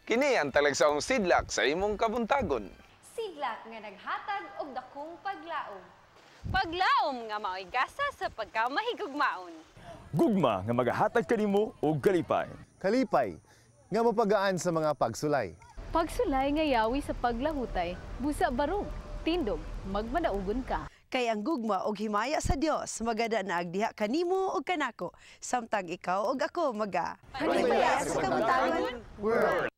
Kini ang talagsaong sidlak sa imong kabuntagon. Sidlak nga naghatag og dakong paglaom. Paglaom nga mao'y gasa sa pagkamahigugmaon. Gugma nga magahatag kanimo og kalipay. Kalipay nga mapagaan sa mga pagsulay. Pagsulay nga yawi sa paglahutay, busa barog, tindog, magmadaugon ka. Kay ang gugma og himaya sa Dios magada na agdiha kanimo og kanako samtang ikaw og ako maga Panimaya sa Kabuntagon World.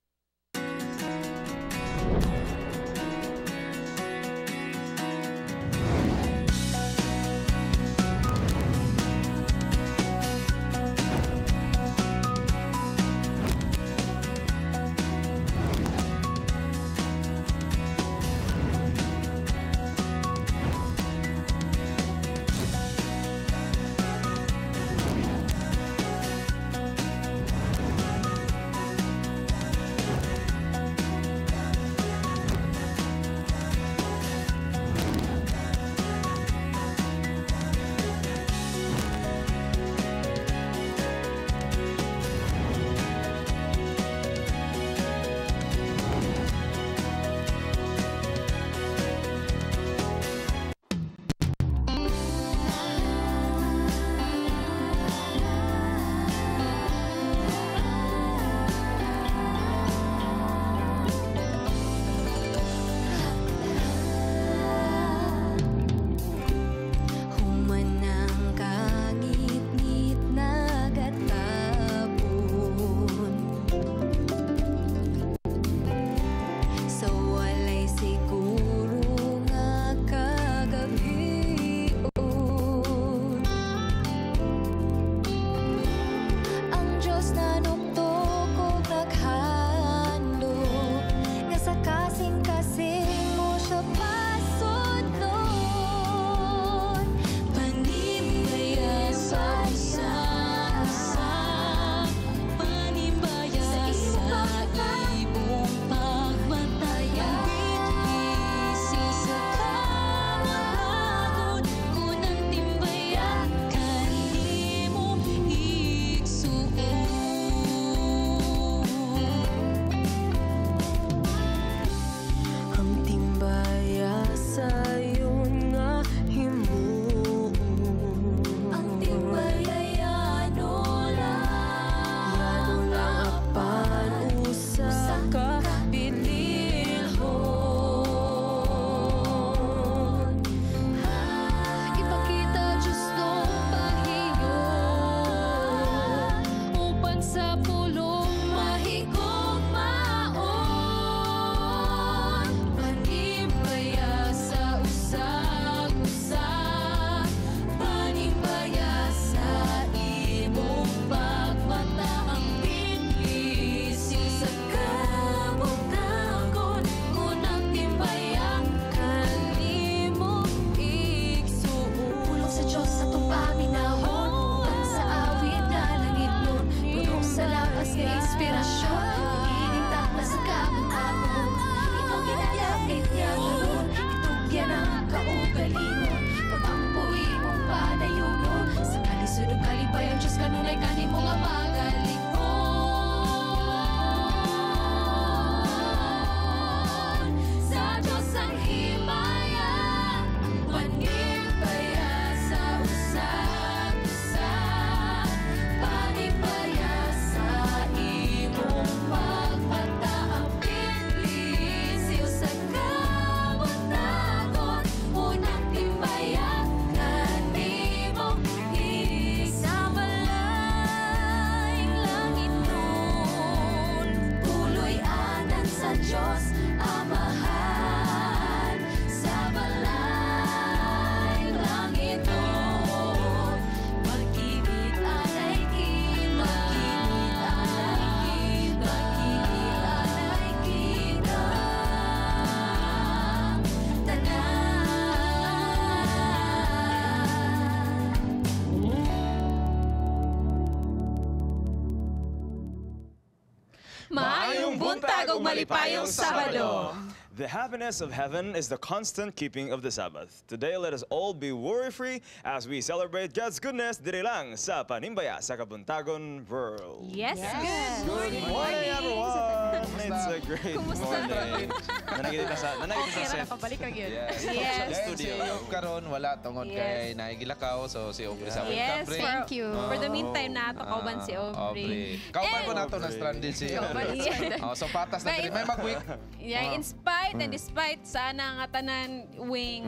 Maayong buntag ug malipayong Sabado. The happiness of heaven is the constant keeping of the Sabbath. Today, let us all be worry-free as we celebrate God's goodness diri lang sa Panimbaya sa Kabuntagon World. Yes, good morning. Good morning, everyone! It's a great Kumusta? morning. Nanagit ka sa, nanagit ka sa set. Nakabalik ka yun. Yes. Yes. Then Studio. si Ob karon wala tungod kay naigilakaw, so si Aubrey sa Yes, welcome break. Thank you. For the meantime, nato kauban si Aubrey. Kauban po nato na stranded si Kauban Aubrey. stranded. Oh, so patas na diri. May mag-week. Yeah, in spite and despite sana nga tanan wing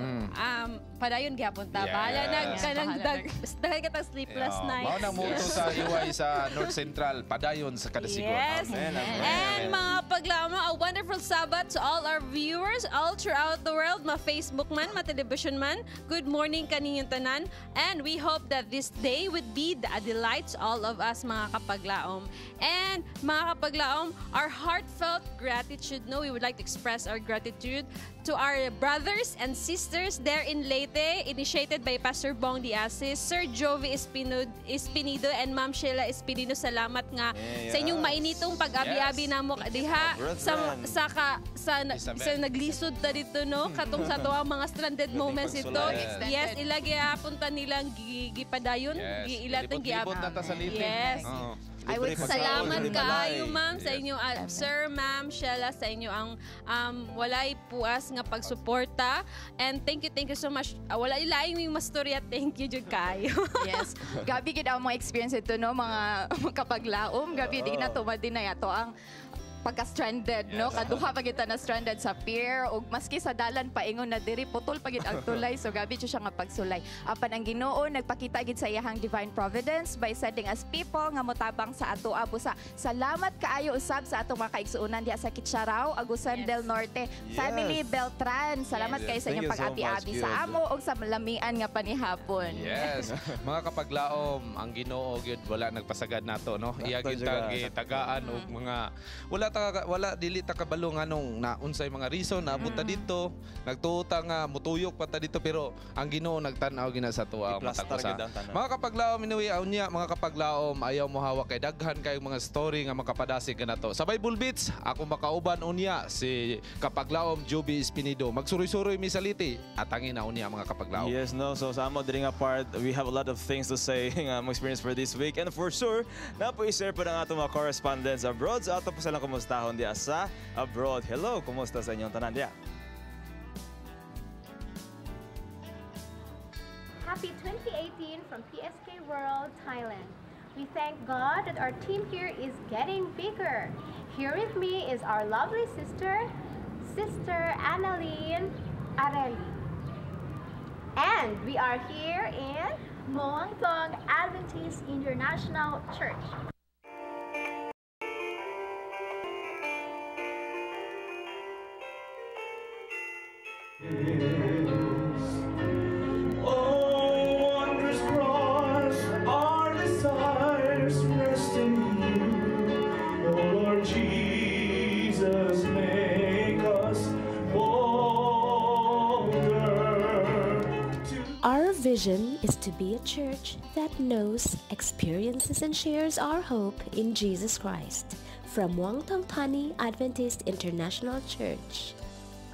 padayon gyapon ta. Bahala nag kanang Bahala dag dahil ka tag sleepless nights. Mao na mo sa EY sa North Central padayon sa Kadasigon. Yes. Amen, amen. And mga paglama, a wonderful Sabbath to all our viewers all throughout the world, ma-Facebook man, ma-television man. Good morning kaninyong tanan. And we hope that this day would be a delight to all of us, mga kapaglaom. And mga kapaglaom, our heartfelt gratitude, no, we would like to express our gratitude to our brothers and sisters there in Leyte, initiated by Pastor Bong Diasis, Sir Jovi Espinido, and Ma'am Sheila Espinino. Salamat nga sa inyong mainitong pag-abi-abi namo diha sa sa ka, sa, sa naglisod ta dito, no, katong sa tuwa mga stranded moments ito. Yes, ilagi punta nilang gipadayon, giilatang Libot na ta sa Leyte. Yes. I would salamat kaayo, ma'am, sa inyo, sir, ma'am, Sheila, sa inyo ang walay puas nga pagsuporta. And thank you so much. Wala ilaing yung mastorya. Thank you jud kaayo. Yes. Gabi gid ang mga experience ito, no, mga kapaglaom. Gabi di na tumad din na yato ang pagka-stranded, no? Kaduha pa kita na stranded sa pier ug maski sa dalan paingon na diri putol pa gid ang tulay, so gabi siya nga pagsulay. Apan ang Ginoo nagpakita gid sa iyahang divine providence by sending us people nga motabang sa ato busa. Salamat kaayo usab sa atong mga kaigsuonan diha sa Kitcharao, Agusan del Norte, Family Beltran. Salamat kayo sa inyong pag-abi-abi sa amo ug sa lamian nga panihapon. Yes. Mga kapaglaom, ang Ginoo gyud wala nagpasagad nato, no? Iya gyud tagaan og mga wala dili ta kabalo nganong naunsay mga reason naabot ta dito, nagtuo ta nga mutuyok pa ta dito, pero ang Ginoo nagtan-aw gina sa tuwa matag usa. Mga kapaglaom, inuwi unya mga kapaglaom, ayaw mo hawak kay daghan kayong mga story nga makapadasig kanato. Sa Bible Beats, ako makauban unya si kapaglaom Joby Espinido. Magsuroy-suroy mi saliti atangin na unya mga kapaglaom. Yes, no, so sa amo diri nga part, we have a lot of things to say nga mo experience for this week, and for sure na po i-share pa ang atong mga correspondents abroad. So ato po silang kumustahon diya sa abroad. Hello, kumusta sa inyong tanan diya? Happy 2018 from PSK World, Thailand. We thank God that our team here is getting bigger. Here with me is our lovely sister, Sister Annalene Areli. And we are here in Muangthong Adventist International Church. Oh, wondrous cross, our desires rest in you. Oh, Lord Jesus, make us bolder. Our vision is to be a church that knows, experiences, and shares our hope in Jesus Christ. From Muangthong Thani Adventist International Church.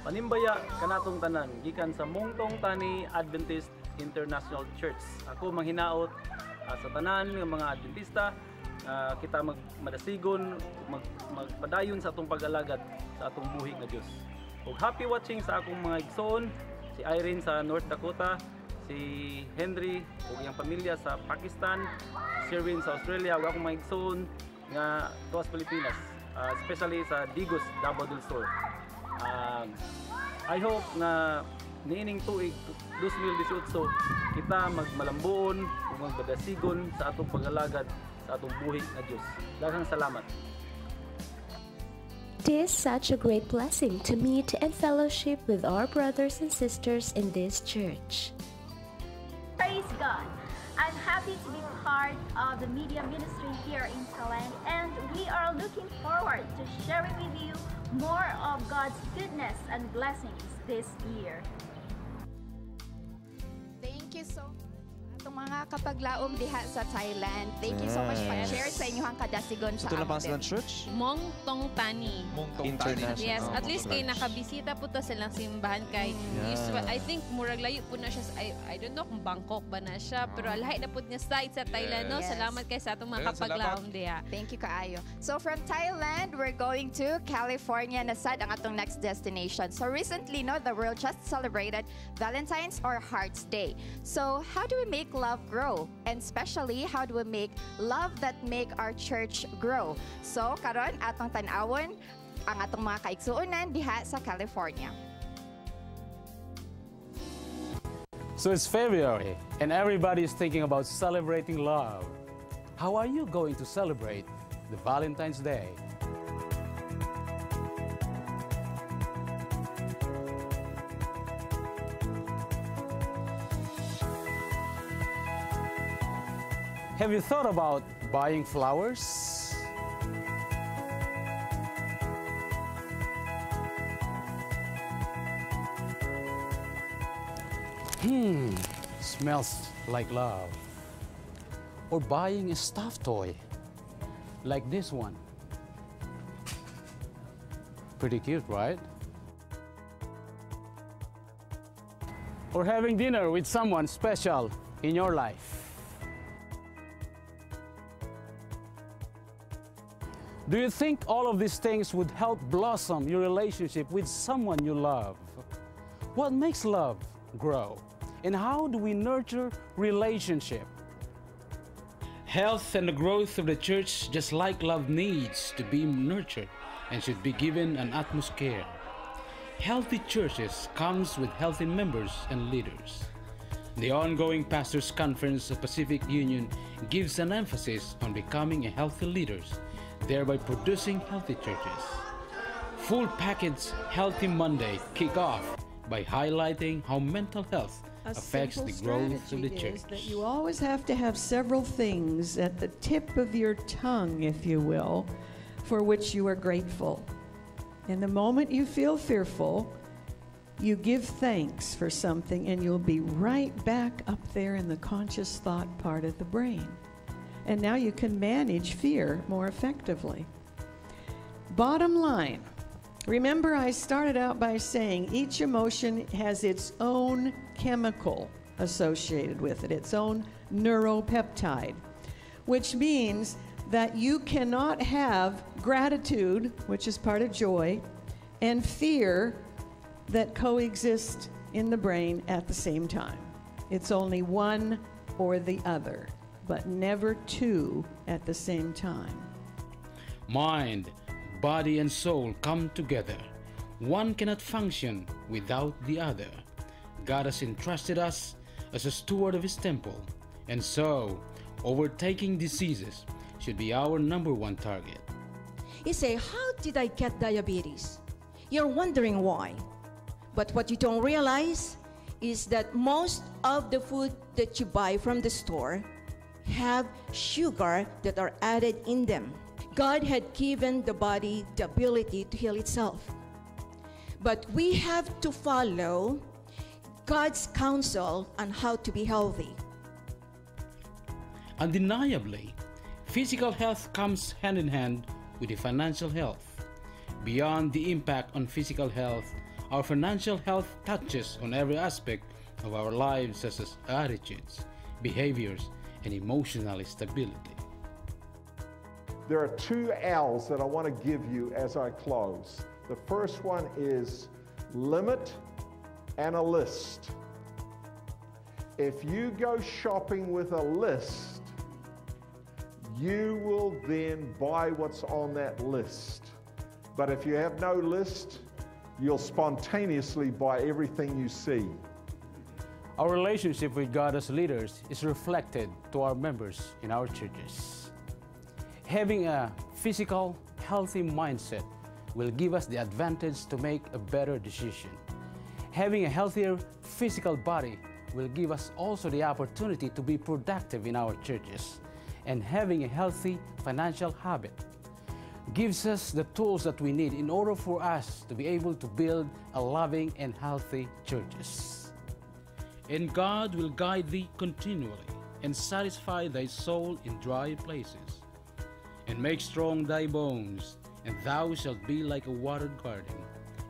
Panimbaya kanatong tanan gikan sa Muangthong Thani Adventist International Church. Ako manghinaot sa tanan nga mga Adventista, kita magmadasigon, magpadayon sa atong pag-alagad sa atong buhi nga Dios. Ug happy watching sa akong mga igsoon, si Irene sa North Dakota, si Henry ug iyang pamilya sa Pakistan, si Sherwin sa Australia ug akong mga igsoon nga tuwas Pilipinas, especially sa Digos, Davao del Sur. I hope na niining tuig 2018 kita magmalambuon ug magbadasigon sa atong pag-alagad sa atong buhi nga Dios. Daghang salamat. It is such a great blessing to meet and fellowship with our brothers and sisters in this church. Praise God. I'm happy to be part of the media ministry here in Thailand, and we are looking forward to sharing with you more of God's goodness and blessings this year. Thank you so much. Atong mga kapaglaom diha sa Thailand. Thank you so much pag-share sa inyong kadasigon sa Ito na amon pang silang diri. church? Mong Tong Tani. Mong Tong Tani. International. Yes, Oh, at least Mong kay Tong nakabisita po ta silang simbahan kay I think murag layo po na siya sa, I don't know kung Bangkok ba na siya, pero lahi na po niya side sa Thailand, no? Yes. Salamat kay sa atong mga Daghang salamat. kapaglaom diha. Thank you kaayo. So from Thailand, we're going to California na sad ang atong next destination. So recently, no, the world just celebrated Valentine's or Hearts Day. So how do we make love grow? And especially, how do we make love that make our church grow? So karon atong tan-awon ang atong mga kaigsuonan diha sa California. So it's February, and everybody is thinking about celebrating love. How are you going to celebrate the Valentine's Day? Have you thought about buying flowers? Smells like love. Or buying a stuffed toy, like this one. Pretty cute, right? Or having dinner with someone special in your life. Do you think all of these things would help blossom your relationship with someone you love? What makes love grow? And how do we nurture relationship? Health and the growth of the church, just like love, needs to be nurtured and should be given an utmost care. Healthy churches comes with healthy members and leaders. The ongoing Pastors' Conference of Pacific Union gives an emphasis on becoming a healthy leaders, thereby producing healthy churches. Full Package Healthy Monday kick off by highlighting how mental health A affects simple the growth of the strategy church. is that you always have to have several things at the tip of your tongue, if you will, for which you are grateful. And the moment you feel fearful, you give thanks for something and you'll be right back up there in the conscious thought part of the brain. And now you can manage fear more effectively. Bottom line, remember I started out by saying each emotion has its own chemical associated with it, its own neuropeptide, which means that you cannot have gratitude, which is part of joy, and fear that coexist in the brain at the same time. It's only one or the other, but never two at the same time. Mind, body, and soul come together. One cannot function without the other. God has entrusted us as a steward of His temple, and so overtaking diseases should be our number one target. You say, how did I get diabetes? You're wondering why. But what you don't realize is that most of the food that you buy from the store have sugar that are added in them. God had given the body the ability to heal itself. But we have to follow God's counsel on how to be healthy. Undeniably, physical health comes hand in hand with the financial health. Beyond the impact on physical health, our financial health touches on every aspect of our lives, such as attitudes, behaviors, and emotional stability. There are two L's that I want to give you as I close. The first one is limit and a list. If you go shopping with a list, you will then buy what's on that list. But if you have no list, you'll spontaneously buy everything you see. Our relationship with God as leaders is reflected to our members in our churches. Having a physical, healthy mindset will give us the advantage to make a better decision. Having a healthier physical body will give us also the opportunity to be productive in our churches. And having a healthy financial habit gives us the tools that we need in order for us to be able to build a loving and healthy churches. And God will guide thee continually, and satisfy thy soul in dry places, and make strong thy bones, and thou shalt be like a watered garden,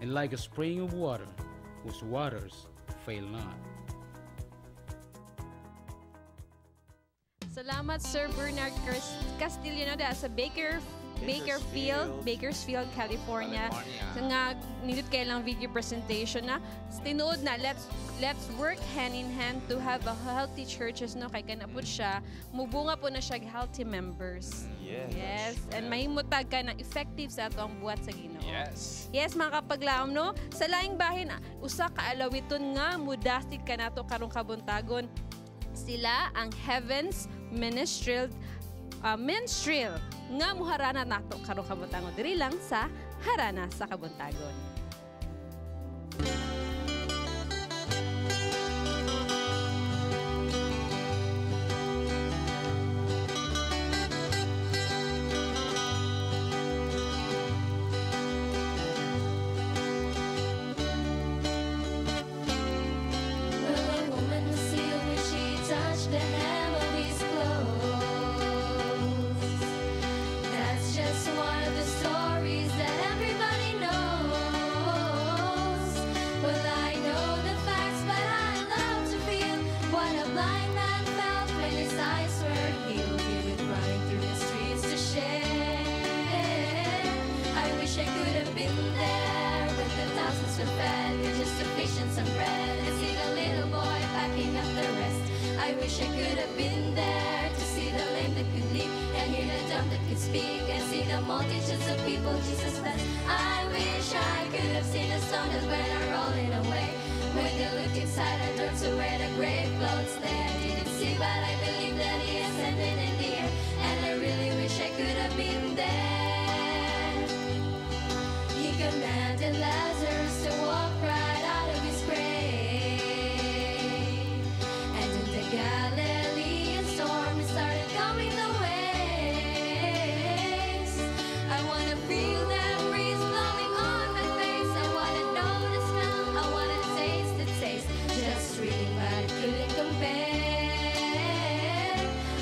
and like a spring of water, whose waters fail not. Salamat, Sir Bernard Castillano da sa Bakerfield, Bakersfield, California. California. Sa nga nindot kay lang video presentation na tinuod na let's work hand in hand to have a healthy churches, no, kay kana pud siya mubunga po na siya og healthy members. Yes, and mahimutag ka na effective sa ato ang buhat sa Ginoo. Yes, mga kapaglaom, no? Sa laing bahin, usa ka alawiton nga mudasig kanato karong kabuntagon. Sila ang Heavens Ministerial Minstrel nga muharana nato karong kabuntagon diri lang sa Harana sa Kabuntagon. Well, a woman was healed when she touched the hem of his clothes. That's just one of the stories that everybody knows. Well, I know the facts, but I love to feel what a blind man felt when his eyes were healed. He went running through the streets to share. I wish I could have been there when the thousands were fed with just a fish and some bread, and see the little boy packing up the rest. I wish I could have been there to see the lame that could leap and hear the dumb that could speak and see the multitudes of people Jesus blessed. I wish I could have seen the stone that went rolling away when they looked inside and looked to where the grave clothes lay. I didn't see, but I believe that he ascended in the air, and I really wish I could have been there. He commanded Lazarus to walk right out of his grave. And in the Galilean storm, he started calming the waves. I want to feel that breeze blowing on my face. I want to know the smell. I want to taste the taste. Just reading, but I couldn't compare.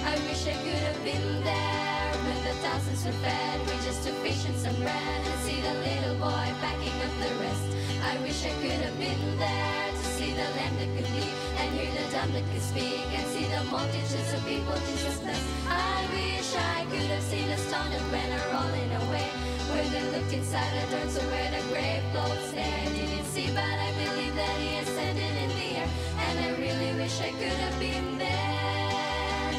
I wish I could have been there when the thousands were fed with just two fish and some bread, and see the little boy packing up the rest. I wish I could have been there to see the lamb that could leap and hear the dumb that could speak and see the multitudes of people Jesus blessed. I wish I could have seen the stone that went rolling away when they looked inside the door to where the grave clothes lay. I didn't see, but I believe that he ascended in the air, and I really wish I could have been there.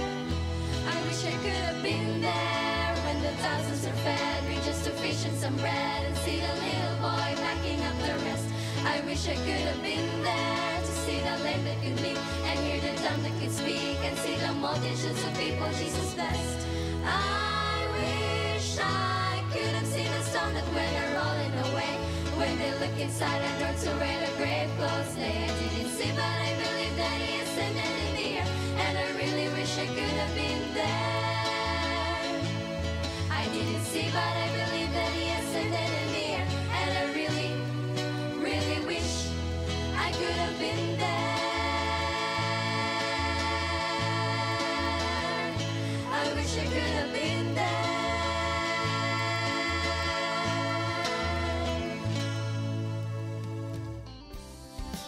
I wish I could have been there when the thousands were fed with just two fish and some bread, and see the little boy packing up the rest. I wish I could have been there to see the lame that could leap and hear the dumb that could speak and see the multitudes of people Jesus blessed. I wish I could have seen the stone that went rolling away when they look inside and door to where the grave clothes lay. I didn't see, but I believe that he ascended in the air, and I really wish I could have been there. I didn't see, but I believe that he ascended in the air, and I really, really wish I could have been there. I wish I could have been there.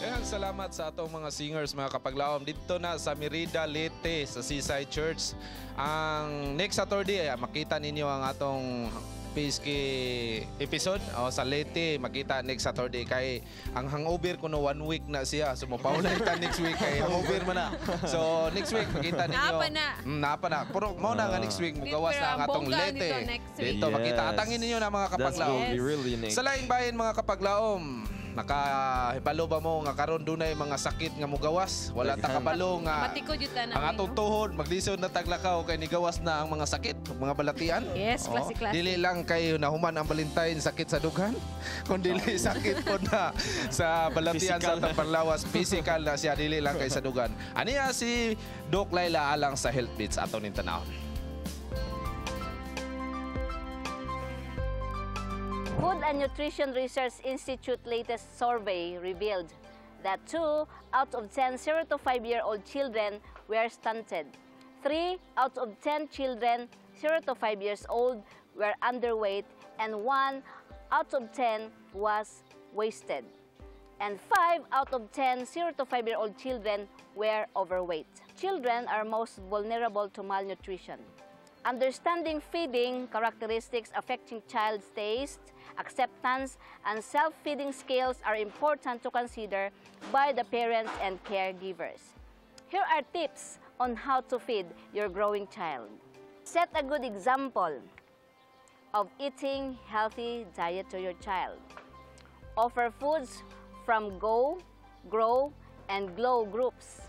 Daghang salamat sa atong mga singers, mga kapaglaom, dito na sa Merida, Leyte, sa Seaside Church. Ang next Saturday, ay, makita ninyo ang atong PSK episode o sa Leyte, makita next Saturday kay ang hangover kuno one week na siya. So mapawala ta next week kay hangover man na. So next week makita ninyo. Naa pa na. Naa pa na. Pero mao na nga next week mugawas Pero na ang atong bongga Leyte. nito next week. Dito makita atangin ninyo na mga That kapaglaom. will be really next. Sa laing bahin mga kapaglaom, nakahibalo ba mo nga karon dunay mga sakit nga mugawas? Wala ta kabalo nga Matikod yun tanan, ang atong no? tuhod maglisod na taglakaw kay nigawas na ang mga sakit, mga balatian. Yes, Oo. klase-klase. Dili lang kay nahuman ang Valentine sakit sa dughan, kundi sakit po na sa balatian sa Physical. atong panlawas, physical na siya, dili lang kay sa dughan. Aniya si Doc Laila alang sa Health Beats ato ning tanawon. Food and Nutrition Research Institute latest survey revealed that 2 out of 10 0 to 5-year-old children were stunted. 3 out of 10 children 0 to 5 years old were underweight, and 1 out of 10 was wasted. And 5 out of 10 0 to 5-year-old children were overweight. Children are most vulnerable to malnutrition. Understanding feeding characteristics affecting child's taste, acceptance, and self-feeding skills are important to consider by the parents and caregivers. Here are tips on how to feed your growing child. Set a good example of eating healthy diet to your child. Offer foods from Go, Grow, and Glow groups.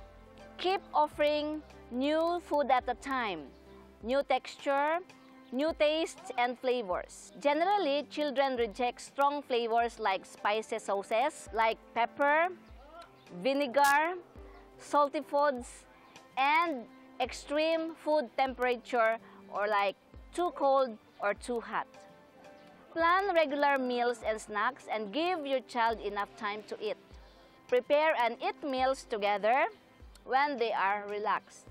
Keep offering new food at a time, new texture, new tastes and flavors. Generally, children reject strong flavors like spicy sauces, like pepper, vinegar, salty foods, and extreme food temperature or like too cold or too hot. Plan regular meals and snacks and give your child enough time to eat. Prepare and eat meals together when they are relaxed.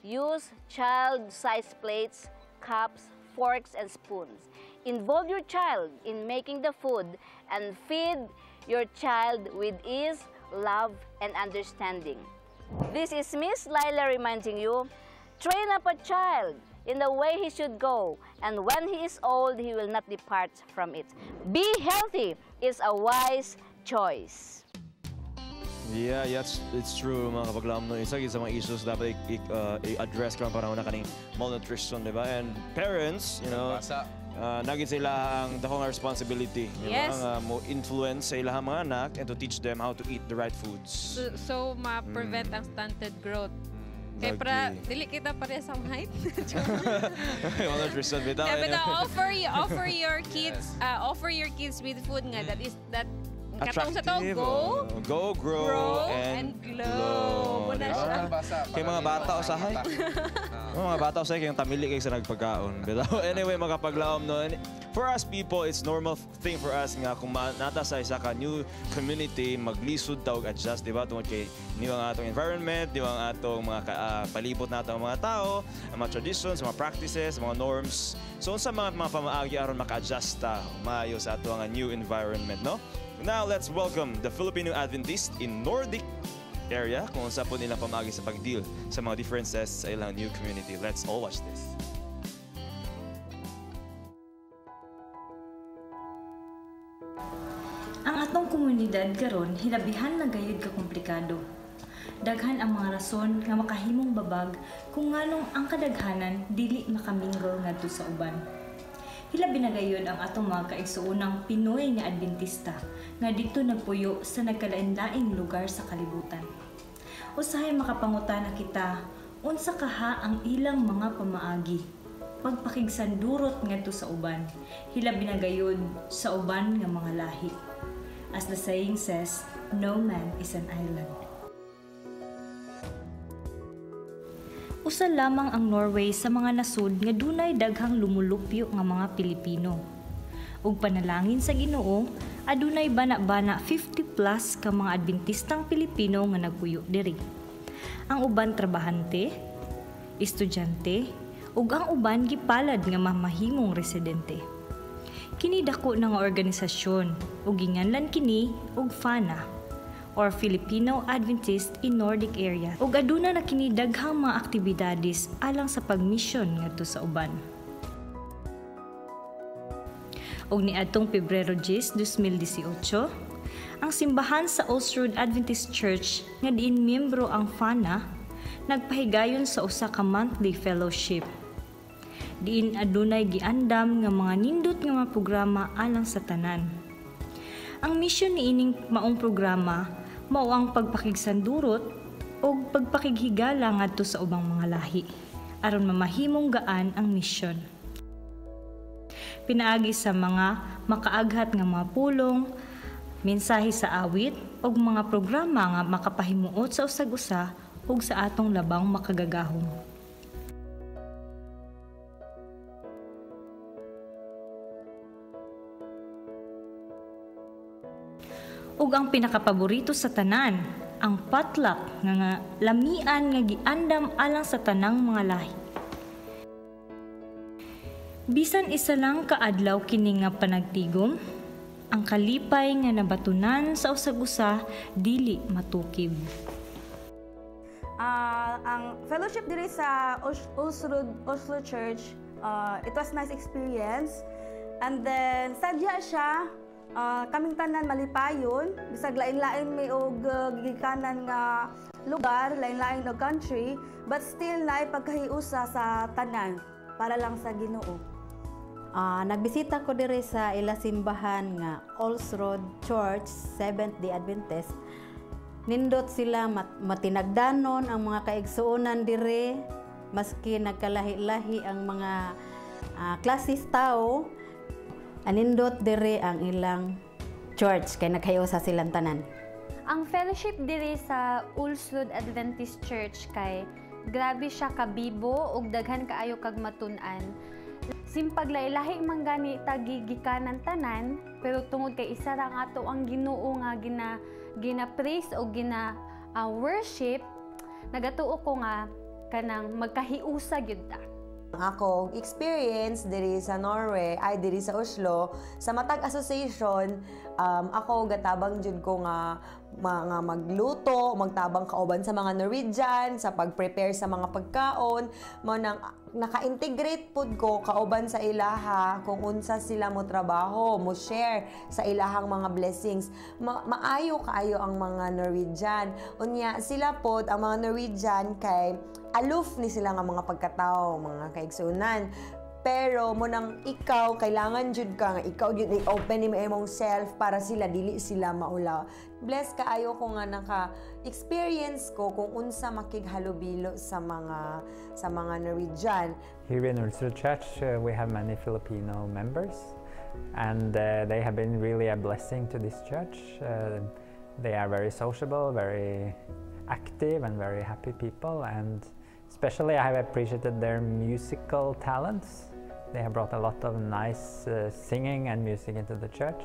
Use child-sized plates, cups, forks, and spoons. Involve your child in making the food and feed your child with ease, love, and understanding. This is Miss Lila reminding you, train up a child in the way he should go, and when he is old, he will not depart from it. Be healthy is a wise choice. Yeah, it's true, mga kapaglaom, no. Isa sa mga issues dapat i-address karon panahon na kaning malnutrition, di ba? And parents, naging sila ang dakong responsibility, di ba? Yes. Nga mo influence sa ilahang mga anak and to teach them how to eat the right foods. So ma-prevent ang stunted growth. Kay para dili kita parehas ang height. Malnutrition bitaw. Yeah, but offer your kids with food nga that is that katong sa to Attractive, go, oh. Go, grow, grow, and and glow. Muna Diba? siya. Kay mga bata usahay. Mga bata usahay kay tamili kay sa nagpagkaon. Bitaw. Anyway, mga kapaglaom, no. And for us people, it's normal thing for us nga kung nata sa isa ka new community, maglisod ta og adjust, di ba? Tungod kay new ang atong environment, new ang atong mga palibot nato ang mga tao, ang mga traditions, mga practices, mga norms. So unsa mga pamaagi aron maka-adjust ta maayo sa ato ang new environment, no? Now, let's welcome the Filipino Adventist in Nordic area kung unsa po nilang pamaagi sa pag-deal sa mga differences sa ilang new community. Let's all watch this. Ang atong komunidad karon hilabihan na gayud ka komplikado. Daghan ang mga rason nga makahimong babag kung nganong ang kadaghanan dili makamingle ngadto sa uban. Hilabi na gayud ang atong mga kaigsuonang Pinoy nga Adventista nga didto nagpuyo sa nagkalain-laing lugar sa kalibutan. Usahay makapangutana kita unsa kaha ang ilang mga pamaagi pagpakigsandurot ngadto sa uban, hilabi na gayud sa uban nga mga lahi. As the saying says, no man is an island. Usa lamang ang Norway sa mga nasud nga dunay daghang lumulupyo nga mga Pilipino. Ug panalangin sa Ginoo, adunay bana-bana 50 plus ka mga Adventistang Pilipino nga nagpuyo diri. Ang uban trabahante, estudyante, ug ang uban gipalad nga mamahimong residente. Kini dako na nga organisasyon ug ginganlan kini og FANA or Filipino Adventist in Nordic Area ug aduna na kini daghang mga aktibidades alang sa pagmisyon ngadto sa uban. Ug niadtong Pebrero 10, 2018, ang simbahan sa Ulsrud Adventist Church nga diin miyembro ang FANA nagpahigayon sa usa ka monthly fellowship. Diin adunay giandam nga mga nindot nga mga programa alang sa tanan. Ang misyon niining maong programa mao ang pagpakigsandurot ug pagpakighigala ngadto sa ubang mga lahi aron mamahimong gaan ang misyon. Pinaagi sa mga makaaghat nga mga pulong, mensahe sa awit ug mga programa nga makapahimuot sa usag-usa ug sa atong labang makagagahom. Ug ang pinakapaborito sa tanan, ang potluck nga lamian nga giandam alang sa tanang mga lahi. Bisan isa lang ka adlaw kini nga panagtigom, ang kalipay nga nabatunan sa usag-usa dili matukib. Ang fellowship diri sa Ulsrud Oslo Church, it was nice experience. And then sadya siya, kaming tanan malipayon, bisag lain-lain may og gigikanan nga lugar, lain-lain og country, but still naay pagkahiusa sa tanan para lang sa Ginoo. Nagbisita ko diri sa ila simbahan nga Ulsrud Church, Seventh Day Adventist. Nindot sila, matinagdanon ang mga kaigsuonan diri, maski nagkalahi-lahi ang mga klasis tao. Anindot diri ang ilang church kay nagkahiusa silang tanan. Ang fellowship diri sa Ulsrud Adventist Church kay grabe siya kabibo ug daghan kaayo kag matun-an. Simpag lahi-lahi man gani ta gigikanan tanan, pero tungod kay isa ra ang ato ang Ginoo nga gina praise o gina worship, nagatuo ko nga kanang magkahiusa gyud ta. Ang akong experience diri sa Norway, ay diri sa Oslo, sa matag association, ako gatabang jud ko nga mga magluto, magtabang kauban sa mga Norwegian, sa pag-prepare sa mga pagkaon, mo nang naka-integrate pud ko kauban sa ilaha kung unsa sila mo trabaho, mo share sa ilahang mga blessings. Maayo kaayo ang mga Norwegian. Unya sila pod ang mga Norwegian kay aloof ni sila nga mga pagkatao, mga kaigsunan. Pero mo nang ikaw kailangan jud ka nga ikaw jud i-open nimo imong self para sila dili sila maulaw. Bless kaayo ko nga naka-experience ko kung unsa makighalubilo sa mga Norwegian. Here in Ulsrud Church, we have many Filipino members, and they have been really a blessing to this church. They are very sociable, very active, and very happy people, and especially I have appreciated their musical talents. They have brought a lot of nice singing and music into the church.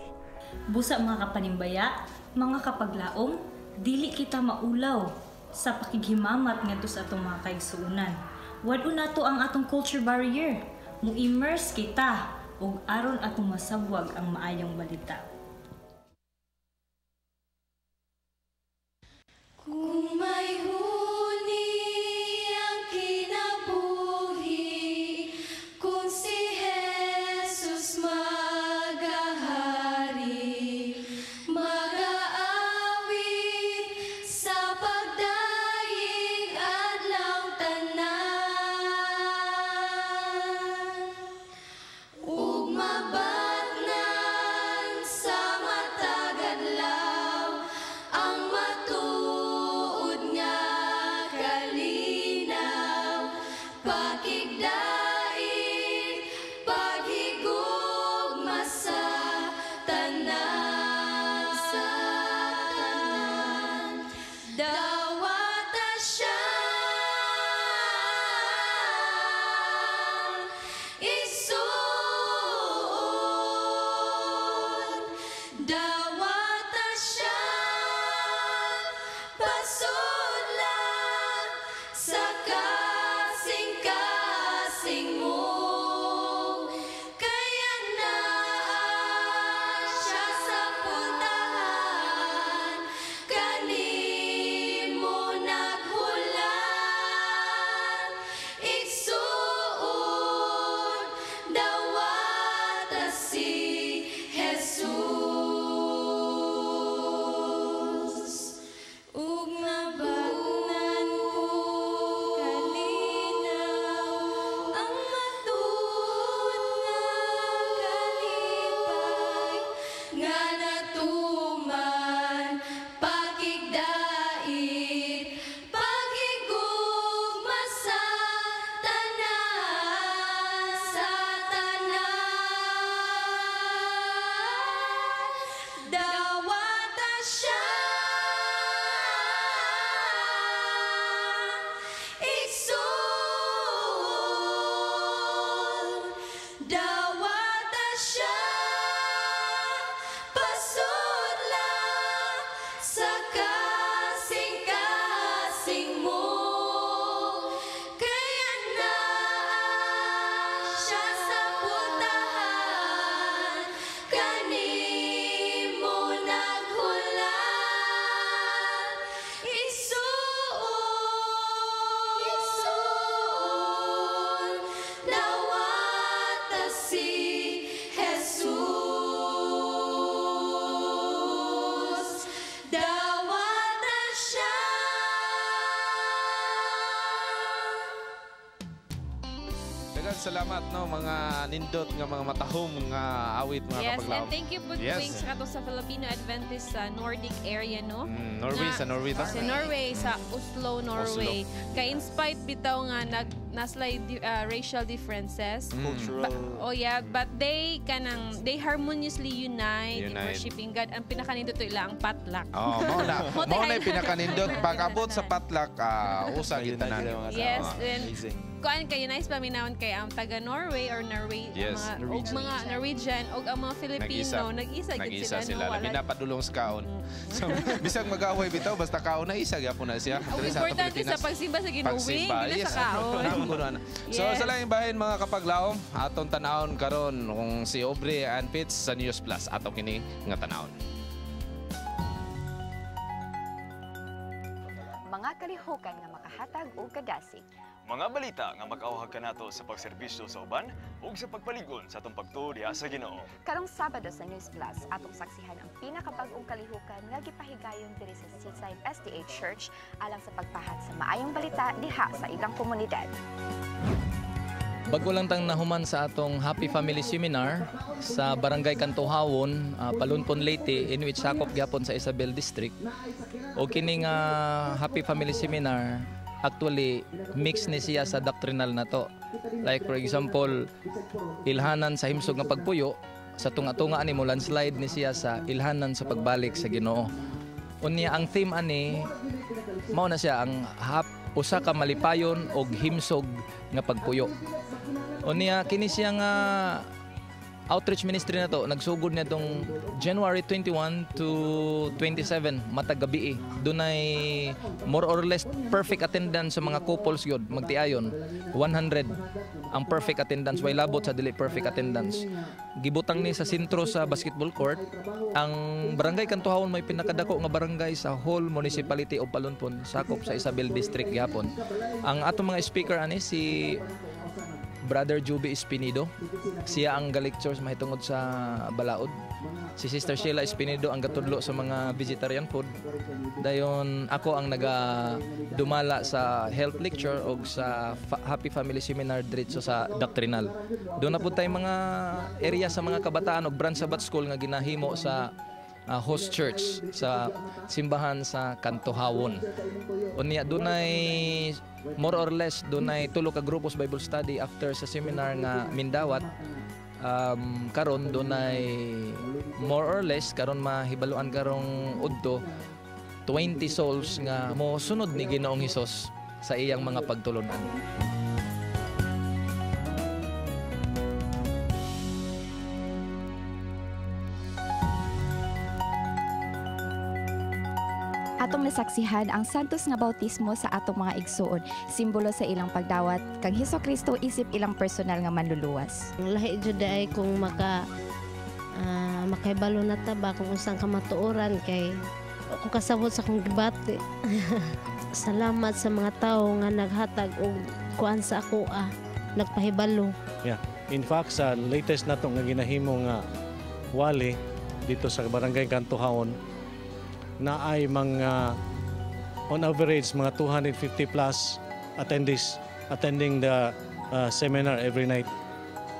Busa, mga kapanimbaya, mga kapaglaom, dili kita maulaw sa pakighimamat ngadto sa atong mga kaigsuonan. Wad-on nato ang atong culture barrier. Mu-immerse kita ug aron atong masabwag ang maayong balita. Kung may huni ang kinabuhi, kung si Jesus magahari, magaawit sa pagdayeg adlaw tanan, ug mabatnan sa matag adlaw ang matuod. Daghang salamat, no, mga nindot nga mga matahom nga awit, mga Yes, kapaglaom. And thank you po, Wings, kato sa Filipino Adventist sa Nordic area, no? Norway, sa Norway ta? Sa Norway, sa Oslo, Norway. Kay in spite bitaw nga nag naslay racial differences. Cultural. Oh yeah, but they kanang they harmoniously unite, in Unite. worshiping God. Ang pinakanindot to ila ang potluck. Oh, mao na. Mao Mao na tay pinakanindot pag-abot sa potluck, usa gid tanan. Yes, and kuan kayo nice paminawon kay ang taga Norway or Norway, ang Yes. mga, og Norwegian. mga Norwegian og ang mga Filipino, nag-isa gid Nag-isa sila, sila. no? Labi na padulong sa kaon. So, bisag mag-away bitaw basta kaon na isa gyapon na siya. Ang Diri sa atong importante sa Pilipinas. pagsimba sa Ginoo, Wing, Pagsimba, dili yes. sa kaon. Nakukunan. So sa laing bahin, mga kapaglaom, atong tanawon karon kung si Aubrey and Fitz sa News Plus ato kini nga tanawon. Mga kalihukan nga makahatag og kadasig. Mga balita nga makauhag kanato sa pagserbisyo sa uban ug sa pagpaligon sa atong pagtuo diha sa Ginoo. Karong Sabado sa News Plus, atong saksihan ang pinakabag-ong kalihukan nga gipahigayon diri sa Seaside SDA Church alang sa pagpahat sa maayong balita diha sa ilang komunidad. Bago lang tang nahuman sa atong Happy Family Seminar sa Barangay Kantuhawon, Palunpon, Leyte, in which sakop gyapon sa Isabel District. O kini nga Happy Family Seminar actually mix ni siya sa doctrinal na to. Like for example, ilhanan sa himsog nga pagpuyo, sa tunga-tunga ani mo landslide ni siya sa ilhanan sa pagbalik sa Ginoo. Unya ang theme ani mao na siya ang usa ka malipayon og himsog nga pagpuyo. Unya kini siya nga outreach ministry na to nagsugod niya tong January 21 to 27 matag gabi. Dunay more or less perfect attendance sa mga couples gyud magtiayon 100 ang perfect attendance, way labot sa dili perfect attendance. Gibutang ni sa sentro sa basketball court. Ang Barangay Kantuhawon may pinakadako nga barangay sa whole municipality of Palunpon, sakop sa Isabel District gyapon. Ang atong mga speaker ani si Brother Juby Espinido. Siya ang ga-lectures mahitungod sa balaod. Si Sister Sheila Espinido ang gatudlo sa mga vegetarian food. Dayon ako ang naga dumala sa health lecture og sa Happy Family Seminar diretso sa doctrinal. Doon na pud tay mga area sa mga kabataan og branch Sabbath School nga ginahimo sa host church sa simbahan sa Kantuhawon. Unya dunay more or less dunay tulo ka grupos Bible study after sa seminar nga mindawat. Karon dunay more or less karon mahibaluan karong udto 20 souls nga mo sunod ni Ginoong Hesus sa iyang mga pagtulunan. Atong nasaksihan ang santos nga bautismo sa atong mga igsuon, simbolo sa ilang pagdawat kang Hesus Kristo isip ilang personal nga manluluwas. Lahi jud ay kung makahibalo na ta ba kung unsang kamatuoran kay ako kasabot sa akong gibati. Salamat sa mga tawo nga naghatag og kuan sa ako nagpahibalo. Yeah. In fact, sa latest nato nga ginahimo nga wali dito sa Barangay Kantuhaon, na ay mga on average mga 250 plus attendees attending the seminar every night.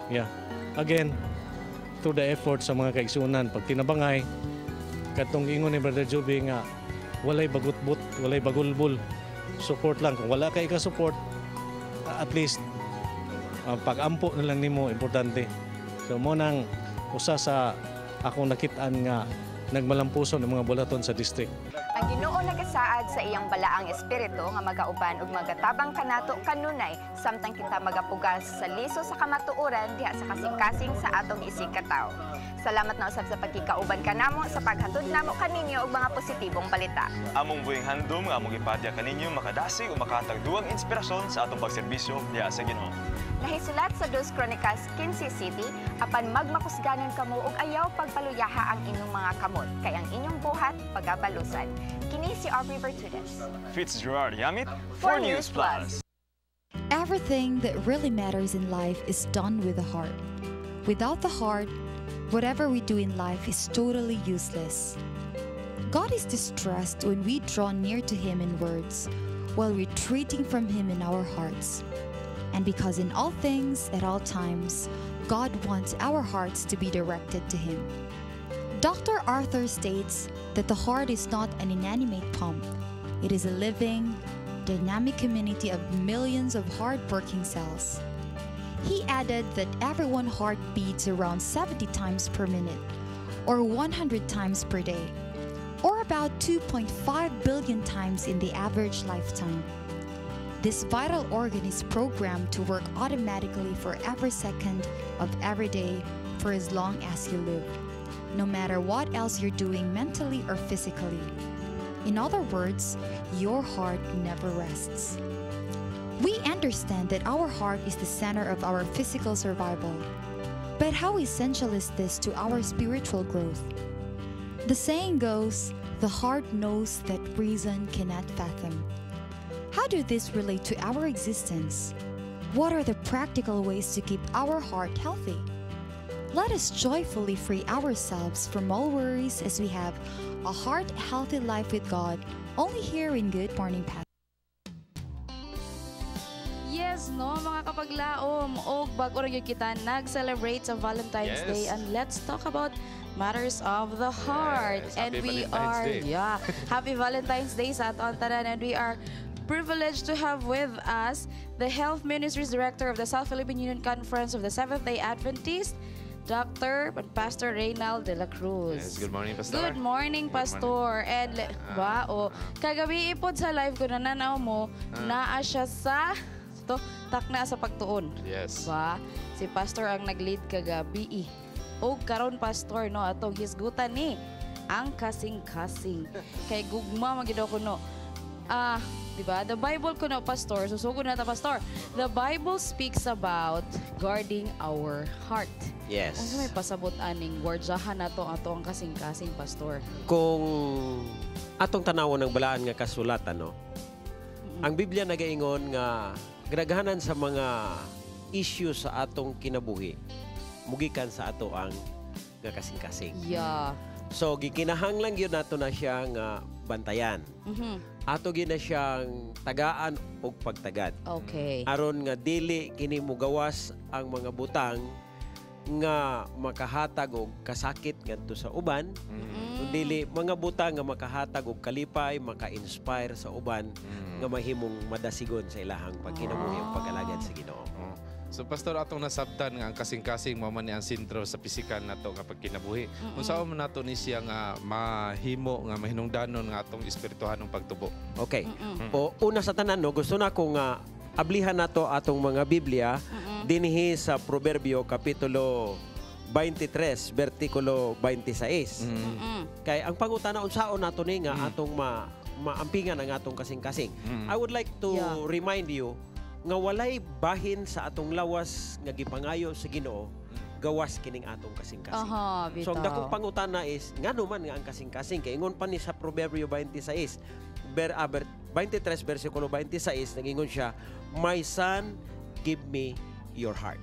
Yeah. Again, through the effort sa mga kaigsunan, pag tinabangay, katong ingon ni Brother Juby nga walay bagutbut, walay bagulbul. Support lang. Kung wala kay ka-support, at least pag-ampo na lang nimo importante. So mo nang usa sa akong nakitaan nga nagmalampuson ang mga bulaton sa district. Ang Ginoo nagasaad sa iyang balaang espiritu nga magauban ug magatabang kanato kanunay samtang kita magapugas sa liso sa kamatuoran diha sa kasing-kasing sa atong isig katawo. Salamat na usab sa pagkikauban kanamo sa paghatod namo kaninyo og mga positibong balita. Among buhing handom nga among ipadya kaninyo makadasig o makahatag duwang inspirasyon sa atong pagserbisyo diha sa Ginoo. Nahisulat sa Dos Kronikas 15 City, apan magmakusganon kamo og ayaw pagpaluyaha ang inyong mga kamot, kay ang inyong buhat pagabalusan. Kini si Aubrey Bertudes. Fitzgerald Yamit for News Plus. Everything that really matters in life is done with the heart. Without the heart, whatever we do in life is totally useless. God is distressed when we draw near to Him in words, while retreating from Him in our hearts. And because in all things, at all times, God wants our hearts to be directed to Him. Dr. Arthur states that the heart is not an inanimate pump. It is a living, dynamic community of millions of hard-working cells. He added that everyone heart beats around 70 times per minute, or 100 times per day, or about 2.5 billion times in the average lifetime. This vital organ is programmed to work automatically for every second of every day for as long as you live, no matter what else you're doing mentally or physically. In other words, your heart never rests. We understand that our heart is the center of our physical survival. But how essential is this to our spiritual growth? The saying goes, the heart knows that reason cannot fathom. How do this relate to our existence? What are the practical ways to keep our heart healthy? Let us joyfully free ourselves from all worries as we have a heart-healthy life with God, only here in Good Morning Pastor. Yes, no, mga kapaglaom. Og bago ra gyud kita nag-celebrate sa Valentine's Day, and let's talk about matters of the heart. Yes, And happy we Valentine's are Day. Yeah, happy Valentine's Day sa ato ang tanan, and we are privileged to have with us the Health Ministries Director of the South Philippine Union Conference of the Seventh-day Adventist, Dr. and Pastor Reynald de la Cruz. Yes, good morning, Pastor. Good morning, Good Pastor. And wow, kagabi ipod sa live ko nananaw mo, naa siya sa to takna sa pagtuon. Ba, si Pastor ang nag-lead kagabi. Og karon, Pastor, no, atong hisgutan ni ang kasing-kasing. Kay gugma magyud ako, no. Di ba? The Bible ko no, Pastor, susugod na ta, Pastor. The Bible speaks about guarding our heart. Yes. Unsa may pasabot aning gwardyahan nato ato ang kasing-kasing, Pastor? Kung atong tanawon ng balaan nga kasulatan, no? Ang Biblia nagaingon nga kadaghanan sa mga issue sa atong kinabuhi mugikan sa ato ang nga kasing-kasing. So gikinahanglan gyud nato na siya nga bantayan. Ato gyud na siyang tagaan og pagtagad. Aron nga dili kini mugawas ang mga butang nga makahatag og kasakit ngadto sa uban, dili mga butang nga makahatag og kalipay, maka-inspire sa uban nga mahimong madasigon sa ilahang pagkinabuhi ug pag-alagad sa Ginoo. Oh. So Pastor, atong nasabtan nga ang kasing-kasing mao man ni ang sentro sa pisikal nato nga pagkinabuhi. Unsa man nato ni siya nga mahimo nga mahinungdanon nga atong espirituhanong pagtubo? Okay. O una sa tanan, no, gusto na ko nga ablihan nato atong mga Biblia dinhi sa Proverbio kapitulo 23 bersikulo 26. Kay ang pangutana, unsaon nato ni nga atong maampingan ang atong kasing-kasing. I would like to remind you nga walay bahin sa atong lawas nga gipangayo sa Ginoo gawas kining atong kasing-kasing. So ang dakong pangutana is ngano man nga ang kasing-kasing? Kay ingon pa ni sa Proverbio 26 23 bersikulo 26, nagingon siya, "My son, give me your heart."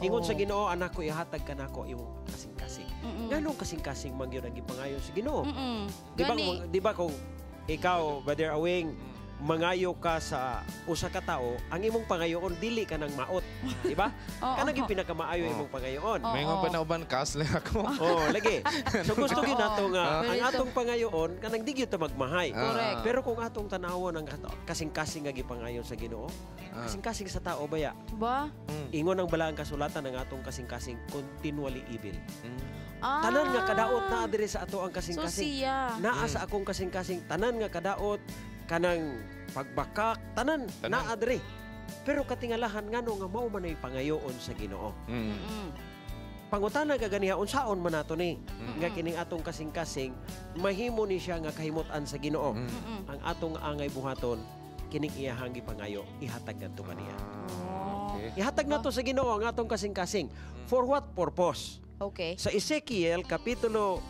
Ingon sa Ginoo, "Anak ko, ihatag ka nako imong kasing-kasing." Nganong kasing-kasing man gyud ang gipangayo sa Ginoo? Di ba, Gani. Di ba kung ikaw, Brother Awing, mangayo ka sa usa ka tawo, ang imong pangayoon dili ka nang maot, di ba? Kanang yung pinakamaayo imong pangayoon. Maingon pa na uban, kas lang ako. Oh, lagi. So gusto gyud nato nga ang Pero atong pangayoon kanang di gyud ta magmahay. Correct. Pero kung atong tanawon ang kasing-kasing nga gipangayon sa Ginoo, kasing-kasing sa tao baya. Ba? Ingon ang balaang kasulatan, ang atong kasing-kasing continually evil. Tanan nga kadaot naa diri sa ato ang kasing-kasing. So siya. Naa sa akong kasing-kasing tanan nga kadaot, kanang pagbakak, tanan, Tanan. naa diri. Pero katingalahan, ngano nga mao man ay pangayoon sa Ginoo? Pangutana ka ganiha, unsaon man nato ni nga kining atong kasing-kasing mahimo ni siya nga kahimutan sa Ginoo? Ang atong angay buhaton, kining iyahang gipangayo, ihatag ngadto kaniya. Ihatag nato sa Ginoo ang atong kasing-kasing. For what purpose? Sa Ezekiel kapitulo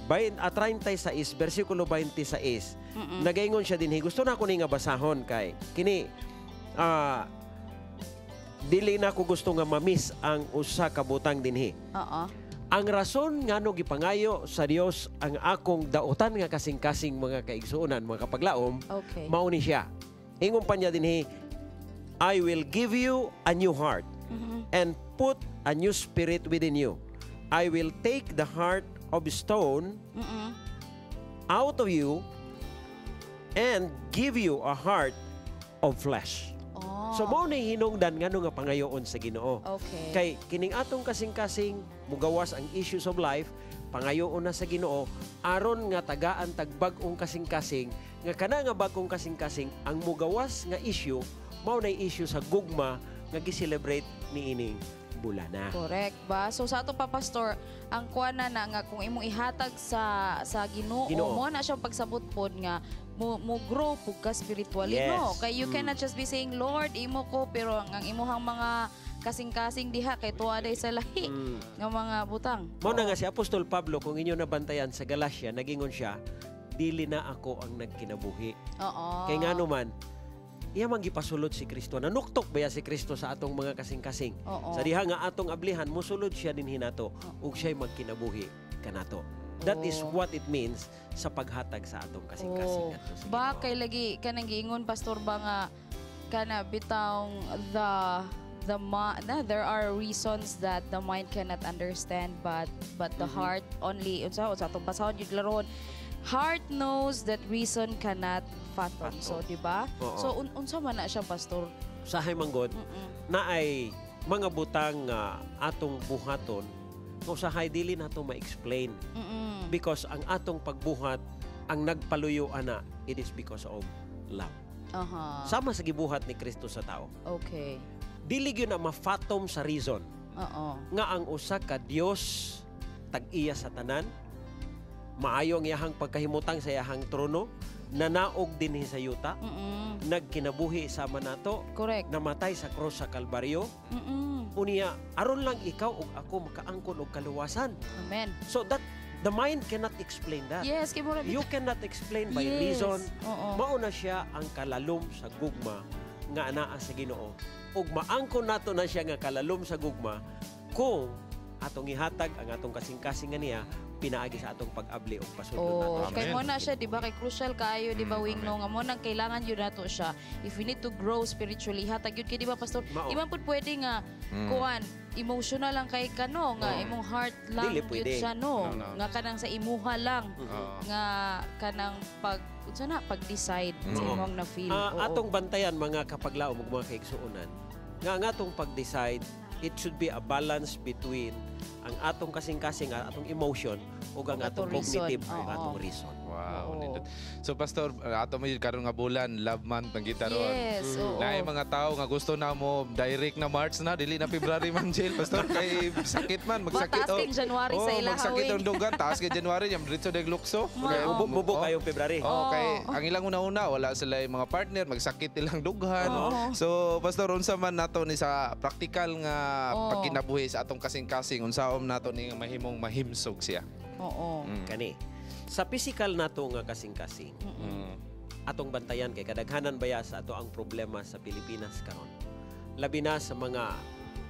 20, 36 bersikulo 26, nagaingon siya dinhi. Gusto na ko ni nga basahon kay kini dili na ko gusto nga mamiss ang usa ka butang dinhi. Ang rason ngano gipangayo sa Dios ang akong dautan nga kasing-kasing, mga kaigsuonan, mga kapaglaom, mao ni siya. Ingon pa niya dinhi, I will give you a new heart and put a new spirit within you. I will take the heart of stone out of you and give you a heart of flesh. So mao ni hinungdan ngano nga pangayoon sa Ginoo. Kay kining atong kasing-kasing mugawas ang issues of life, pangayoon na sa Ginoo aron nga tagaan tag bag-ong kasing-kasing, nga kana nga bag-ong kasing-kasing ang mugawas nga issue, mao nay issue sa gugma nga gi-celebrate niining bulana. Correct ba? So sa ato pa, Pastor, ang kuan na na nga kung imong ihatag sa Ginoo, Ginoo. mo na siyang pagsabot pod nga mo grow pug ka spiritually, no? Kay you cannot just be saying, "Lord, imo ko," pero ang imuhang mga kasing-kasing diha kay tuwa day sa lahi nga mga butang. Mao na nga si Apostol Pablo, kung inyo nabantayan sa Galatia, nagingon siya, "Dili na ako ang nagkinabuhi." Kay ngano man, iya man gipasulod si Kristo. Nanuktok ba ya si Kristo sa atong mga kasing-kasing? Oo. Sa diha nga atong ablihan, musulod siya dinhi nato ug siya'y magkinabuhi kanato. That is what it means sa paghatag sa atong kasing-kasing ngadto sa Ba kay lagi kanang giingon, Pastor, ba nga kana bitawng the ma na there are reasons that the mind cannot understand, but the heart only, unsa unsa atong basahon yun laron, heart knows that reason cannot fathom. So di ba? Oo. So unsa man na siya, Pastor? Usahay manggod na ay mga butang nga atong buhaton nga usahay dili nato ma-explain because ang atong pagbuhat, ang nagpaluyo ana, it is because of love. Sama sa gibuhat ni Kristo sa tao. Dili gyud na ma-fathom sa reason nga ang usa ka Dios, tag-iya sa tanan, maayo ang iyahang pagkahimutang sa iyahang trono, nanaog dinhi sa yuta, nagkinabuhi sama nato, namatay sa krus sa Kalbaryo, unya aron lang ikaw ug ako makaangkon og kaluwasan. Amen. So that the mind cannot explain that. Yes, kay mura You cannot explain by reason. Mao na siya ang kalalom sa gugma nga anaa sa Ginoo. Ug maangkon nato na siya nga kalalom sa gugma kung atong ihatag ang atong kasing-kasing nga niya pinaagi sa atong pag-abli og pasudlo Oh, nato. kay mo na siya, di ba? Kay crucial kaayo, di ba, Wing, no? Nga mo nang kailangan yun nato siya. If we need to grow spiritually, hatag yun kay, di ba, Pastor? Mao. Di man pud pwede nga, kuan, emotional lang kay kano, nga imong heart lang Dili yun pwede. siya, no? No. Nga kanang sa imuha lang. Nga kanang pag, unsa na, pag-decide sa imong na-feel. Atong bantayan, mga kapaglaom ug mga kaigsuonan, nga ang atong pag-decide, it should be a balance between ang atong kasing-kasing, ang atong emotion ug ang Ug atong atong reason. cognitive ug atong reason. Wow, nindot. So Pastor, ato mo karon nga bulan, Love Month ang kita ron. Yes, oo. Naay mga tao nga gusto na mo direct na March na, dili na February man jail, Pastor, kay sakit man, magsakit. Ba, taas kay January sa Oh, ilaha, magsakit wing. ang dugan, taas kay January, yam diretso dag lukso. Mao. Mubo kayong February. Oh, kay ang ilang una-una wala sila yung mga partner, magsakit ilang dughan. So Pastor, unsa man nato ni sa practical nga pagkinabuhi sa atong kasing-kasing, unsaon nato ni nga mahimong mahimsog siya? Kani. Sa physical nato nga kasing-kasing, atong bantayan kay kadaghanan baya sa ato ang problema sa Pilipinas karon. Labi na sa mga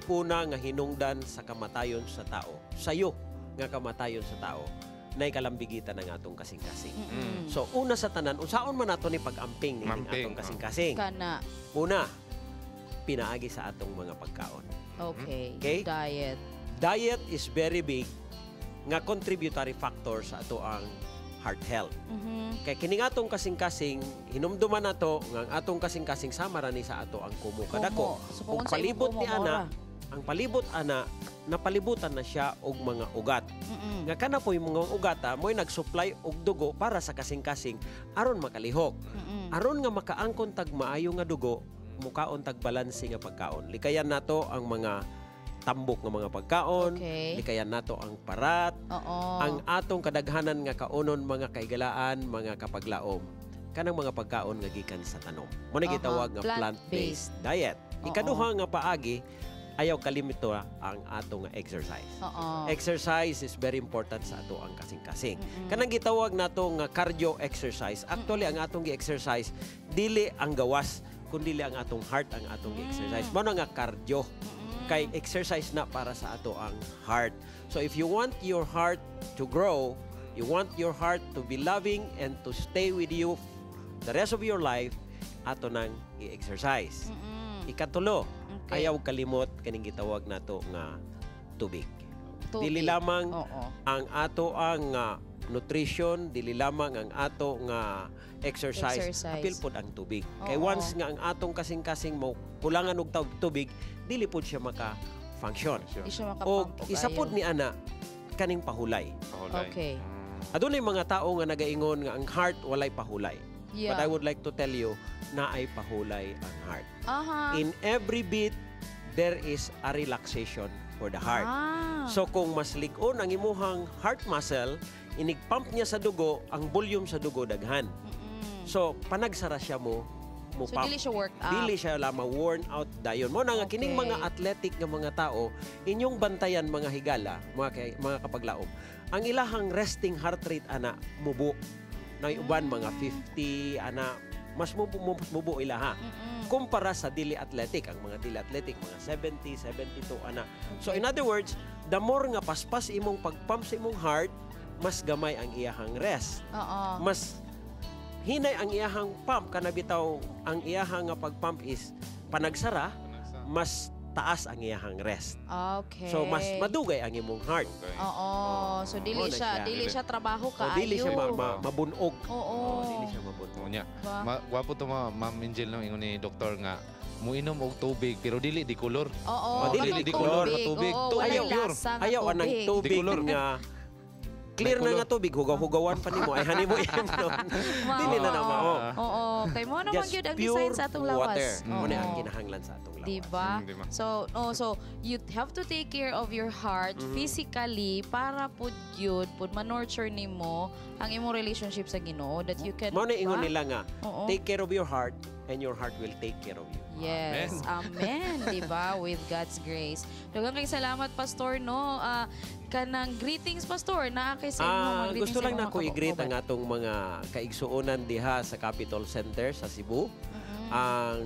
una nga hinungdan sa kamatayon sa tao. Sayo nga kamatayon sa tao nay kalambigitan ng atong kasing-kasing. So una sa tanan, unsaon man nato ni pag-amping ni Amping, atong kasing-kasing? Kana. Una, pinaagi sa atong mga pagkaon. Okay? Diet. Diet is very big nga contributory factor sa ato ang heart health. Kay kining atong kasing-kasing, hinumduman nato nga ang atong kasing-kasing sama ra ni sa ato ang kumo kadako. Kumo. So, kung Ug unsa imong palibot kumo, ni ana, mora. Ang palibot ana, napalibutan na siya og mga ugat. Nga kana po yung mga ugata mo'y nag-supply og dugo para sa kasing-kasing aron makalihok. Aron nga makaangkon tag maayo nga dugo, mukaon tag balanse nga pagkaon. Likayan nato ang mga tambok nga mga pagkaon, likayan nato ang parat, ang atong kadaghanan nga kaonon, mga kaigalaan, mga kapaglaom, kanang mga pagkaon nga gikan sa tanom. Mo na gitawag nga Plant-based. plant-based diet. Ikaduha nga paagi, ayaw kalimito ang atong nga exercise. Exercise is very important sa ato ang kasing-kasing. Kanang gitawag nato nga cardio exercise. Actually, ang atong gi-exercise dili ang gawas kundi ang atong heart ang atong gi-exercise. Mao na nga cardio. Kay exercise na para sa ato ang heart. So if you want your heart to grow, you want your heart to be loving and to stay with you the rest of your life, ato nang i-exercise. Ikatulo, ayaw kalimot kaning gitawag nato nga tubig. Tubig. Dili lamang ang ato ang nutrition, dili lamang ang ato nga exercise, apil pod ang tubig. Kay once nga ang atong kasing-kasing mo kulangan og tubig, dili pod siya maka-function. Di siya Og makapump og isa pod ayo. ni ana kaning pahulay. Okay. Adunay mga tao nga nagaingon nga ang heart walay pahulay. Yeah. But I would like to tell you na ay pahulay ang heart. In every beat there is a relaxation for the heart. So kung mas lig-on ang imuhang heart muscle, inig-pump niya sa dugo, ang volume sa dugo daghan. So panagsara siya mo So pump. dili siya work out. Dili siya lama worn out dayon. Mo na nga kining mga athletic nga mga tao, inyong bantayan mga higala, mga kapaglaom. Ang ilahang resting heart rate ana mubo. Na uban mga 50 ana mas mubo ilaha. Kumpara sa dili athletic, ang mga dili athletic mga 70, 72 ana. So in other words, the more nga paspas imong pagpump sa imong heart, mas gamay ang iyahang rest. Mas hinay ang iyahang pump kana bitaw ang iyahang nga pagpump is panagsara, mas taas ang iyahang rest. Okay. So mas madugay ang imong heart. Oo. So dili Mo na siya, siya. dili siya trabaho O kaayo. dili siya mabunog. Oo. Dili siya mabunog. Unya. Ba? Gwapo to Ma'am Angel no ingon ni doktor nga muinom og tubig pero dili di kolor. Oo, dili katong di kolor tubig. tubig. Oo, Tubig walay pure. lasa nga Ayaw anang tubig. tubig Di kolor. nga clear na nga tubig, hugaw-hugawan pa nimo. Ay hani mo imnon. Dili na na mao. Oo, kay mo naman Just gyud ang design pure sa atong lawas. water. Mo na ang Oo. kinahanglan sa atong lawas. Diba? So, oh, so you have to take care of your heart physically para pud gyud pud ma-nurture nimo ang imong relationship sa Ginoo that you can Mao na ingon ba? nila nga, Oo. take care of your heart and your heart will take care of you. Yes. Amen, 'di ba? With God's grace. Daghang kay salamat Pastor no. Kanang greetings Pastor naa kay sa imo mga greetings Gusto sa lang imong nako mga i-greet ang kauban. atong mga kaigsuonan diha sa Capitol Center sa Cebu. Ang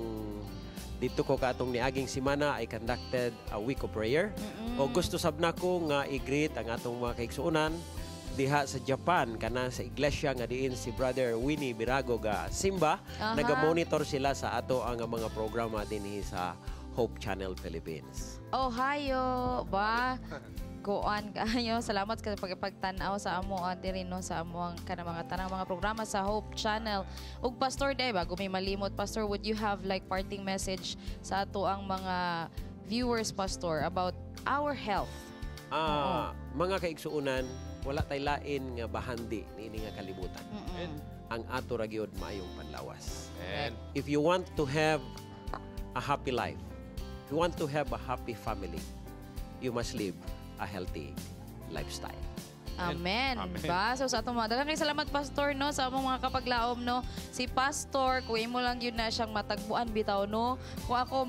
dito ko katong niaging semana I conducted a week of prayer. O gusto sab nako nga i-greet ang atong mga kaigsuonan diha sa Japan kana sa iglesia nga diin si Brother Winnie Birago ga Simba. Naga-monitor sila sa ato ang mga programa dinhi sa Hope Channel Philippines. Ohio ba? Kuan kayo. Salamat sa pagpagtan-aw sa amo diri no sa amo ang kanang mga tanang mga programa sa Hope Channel. Ug Pastor day bago may malimot Pastor, would you have like parting message sa ato ang mga viewers Pastor about our health? Mga kaigsuonan, wala tay lain nga bahandi niini nga kalibutan. Ang ato ra gyud maayong panlawas. Amen. If you want to have a happy life, if you want to have a happy family, you must live a healthy lifestyle. Amen. Amen. Ba? So sa atong mga daghang kay salamat Pastor no sa among mga kapaglaom no. Si Pastor kung imo lang yun na siyang matagbuan bitaw no. Kung ako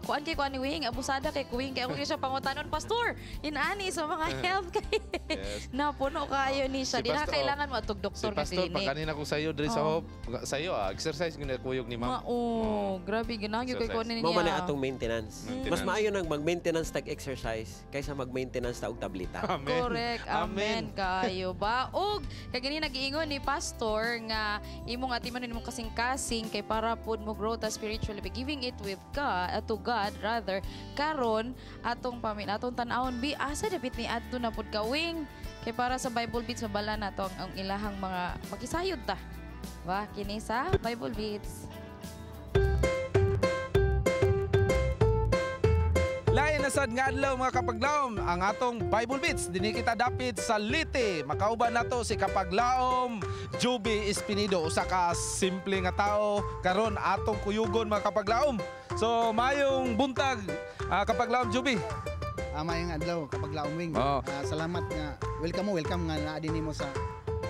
kuan kay kuan ni Wing, abusada kay Wing kay ako kay siya pangutanon Pastor. Inani sa mga health kay. Yes. Napuno kayo ni siya. Si Di na Pastor, kailangan mo atog Si doktor nga Pastor, pag clinic. kanina ko sa'yo, diri sa Oo. Hope, sa'yo, exercise gyud kuyog ni Ma'am. Oo, grabe ganahan gyud kay kuan niya. Mao man na atong maintenance. Maintenance. Mas maayo nang mag-maintenance tag exercise kaysa mag-maintenance ta og tablita. Correct. Amen. Kayo ba? Og kay gani nag-iingon ni pastor nga imong atiman imong kasing-kasing kay para pud mo grow ta spiritually by giving it with God, to God rather karon atong pamin atong tan-awon bi asa dapit ni adto na pud kawing kay para sa Bible Beats mabala nato ang ilahang mga makisayod ta. Ba kini sa Bible Beats. Lain na sad nga adlaw mga kapaglaom ang atong Bible Beats dinhi kita dapit sa Leyte. Makauban nato si kapaglaom Juby Espinido, usa ka simple nga tao karon atong kuyugon mga kapaglaom. So mayong buntag kapaglaom Juby. Mayong adlaw kapaglaom Wing. Oo. Salamat nga welcome mo, welcome nga naa dinhi mo sa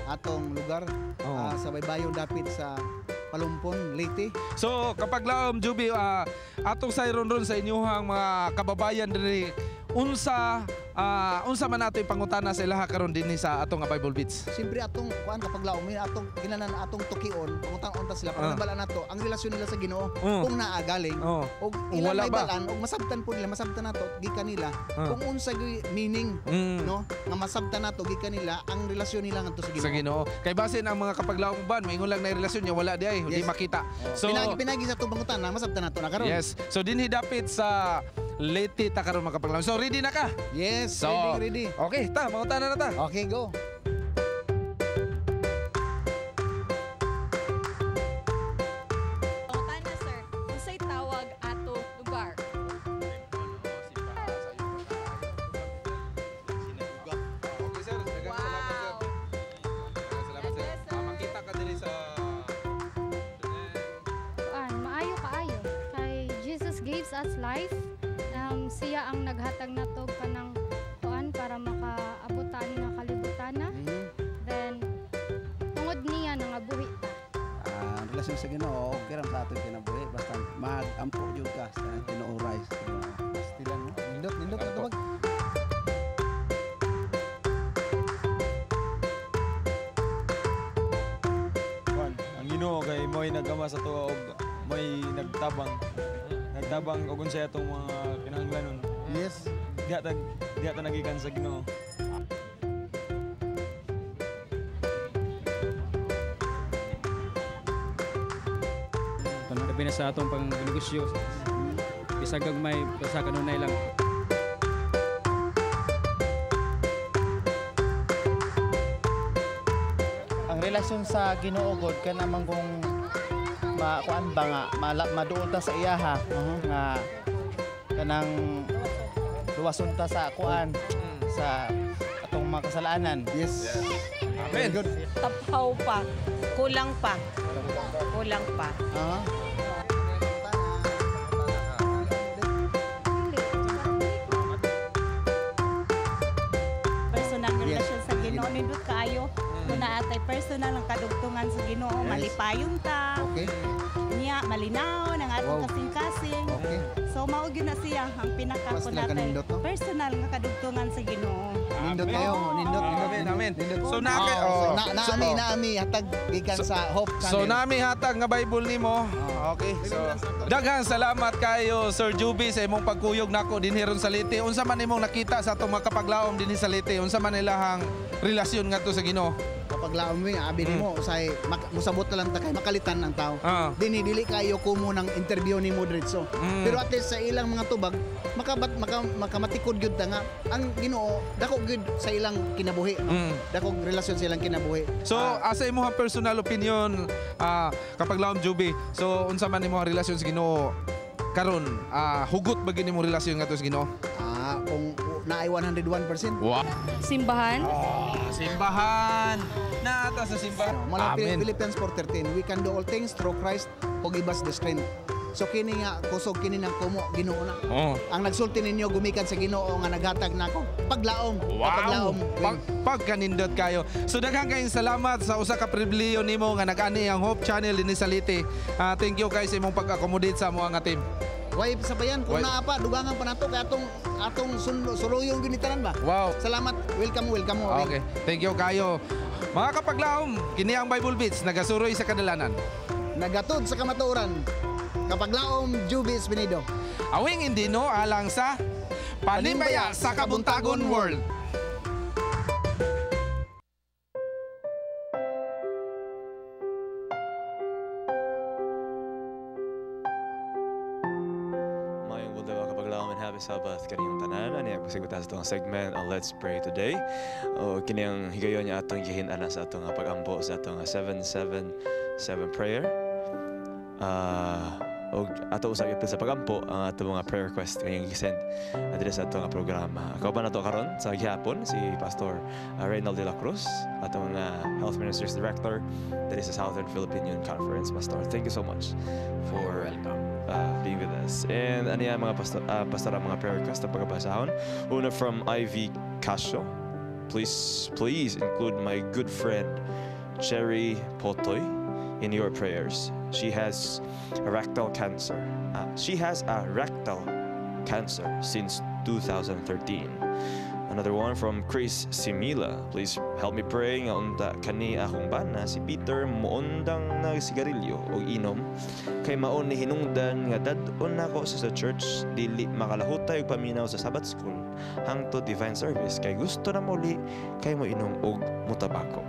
atong lugar sa Baybayo dapit sa Palumpon, Leyte. So kapaglaom Juby, atong sayron ron sa inyuhang mga kababayan diri Unsa unsa man nato ipangutana sa ilaha karon dinhi sa atong nga Bible Beats? Siyempre atong kuan kapag laom atong ginanan atong tukion, pangutan unta sila para nabala nato ang relasyon nila sa Ginoo kung naa galing og ilang Wala may ba? balaan og masabtan po nila, masabtan nato gikan nila kung unsa gyud meaning no nga masabtan nato gikan nila ang relasyon nila ngadto sa Ginoo. Sa Ginoo. Kay basin ang mga kapaglaom ban, maingon lang na relasyon niya wala di ay, hindi makita. So pinagi pinagi sa atong pangutana, masabtan nato na karon. Yes. So dinhi dapit sa Leyte ta karon mga kapaglaom. So ready na ka? Yes, so, ready, ready. Okay, ta mangutana na ta. Okay, go. Pangutana, sir, unsay tawag ato lugar? Okay, sir. Daghang salamat, sir. Daghang salamat, sir. Makita ka diri sa Kuan, maayo kaayo kay Jesus gives us life. Siya ang naghatag nato kanang kuan para makaabot ta ani nga kalibutan na. Then tungod niya nangabuhi ta. Ang relasyon sa Ginoo, okay ra sa atong kinabuhi basta mag-ampo jud ka sa tinuoray sa Ginoo. Pastila no. Nindot, nindot na tubag. Kuan, ang Ginoo kay mo'y nagama sa tuwa og mo'y nagtabang. Nagtabang og unsay atong mga kinahanglanon. Yes. Diha ta nagikan sa Ginoo. Labi na sa atong pangnegosyo. Bisag gagmay, basta kanunay lang. Ang relasyon sa Ginoo God kana man kung makuan ba nga maduol ta sa iyaha nga kanang luwason ta sa kuan sa atong mga kasalanan. Yes. Amen. Good. Tapaw pa. Kulang pa. Kulang pa. Personal nga relasyon sa Ginoo nindot kaayo. Kung naa tay personal ang kadugtungan sa Ginoo, Yes. malipayon ta. Okay. Niya malinaw ang atong kasing-kasing. Okay. So mao gyud na siya ang pinaka Mas kun natay kanindot, no? personal nga kadugtungan sa Ginoo. Nindot kayo, nindot, nindot. Amen, amen. So na Oh, na naami, naami hatag gikan sa Hope Channel. So nami hatag nga Bible nimo. Okay. So daghang salamat kayo Sir Juby sa imong pagkuyog nako dinhi ron sa Leyte. Unsa man imong nakita sa atong mga kapaglaom dinhi sa Leyte? Unsa man ilahang relasyon ngadto sa Ginoo? Kapag laom mo, abi nimo usay musabot na lang ta kay makalitan ang tao. Dini dili kayo kumo ng interview ni diretso. Pero at least sa ilang mga tubag makabat maka, makamatikod gyud ta nga ang Ginoo dako gyud sa ilang kinabuhi. No? Dako relasyon sa ilang kinabuhi. So asa imong personal opinion kapaglaom Juby? So unsa man imong relasyon sa Ginoo karon? Hugot ba gyud imong relasyon ngadto sa Ginoo? Kung naay 101%. Wow. Simbahan? Oh, simbahan. Naata sa simbahan. Mga Amen. Philippians 4:13, we can do all things through Christ who give us the strength. So kini nga kusog kini ng kumo Ginoo na. Oh. Ang nagsulti ninyo gumikan sa Ginoo nga naghatag nako paglaom, paglaom. Pagkanindot kayo. So daghang kayong salamat sa usa ka pribilehiyo nimo nga nag-ani ang Hope Channel dinhi sa Leyte. Thank you kay sa imong pag-accommodate sa amo nga team. Way sa bayan kung Way. naa pa dugangan pa nato kay atong atong suluyong ginitanan ba. Wow. Salamat. Welcome, welcome mo. Okay. Thank you kayo. Mga kapaglaom, kini ang Bible Beats nagasuroy sa kadalanan. Nagatod sa kamatuoran. Kapaglaom, Juby Espinido. Awing Indino alang sa Panimbaya sa Kabuntagon World. Maayong buntag mga kapaglaom and happy Sabbath kaniyong tanan. Ani ang pasigutan sa atong segment ang Let's Pray Today. O kini ang higayon niya atong gihin-anan sa atong pag-ampo sa atong 777 prayer. Og ato usab ipil sa pagampo ang atong mga prayer request nga iyong gisend adre sa atong programa. Kauban nato karon sa gihapon si Pastor Reynald de la Cruz, atong Health Ministries Director diri sa Southern Philippine Union Conference. Pastor, thank you so much for being with us. And ano yan, mga pastor, pastor ang mga prayer request na pagkabasahon. Una from Ivy Casio. Please, please include my good friend Cherry Potoy in your prayers. She has a rectal cancer. She has a rectal cancer since 2013. Another one from Chris Simila. "Please help me pray nga unta kani akong bana, si Peter, muundang nagsigarilyo og inom kay maon ni hinungdan nga dad-on nako sa church, dili makalahutay og paminaw sa Sabbath school hangtod divine service kay gusto na muli kay mo inom og mutabako."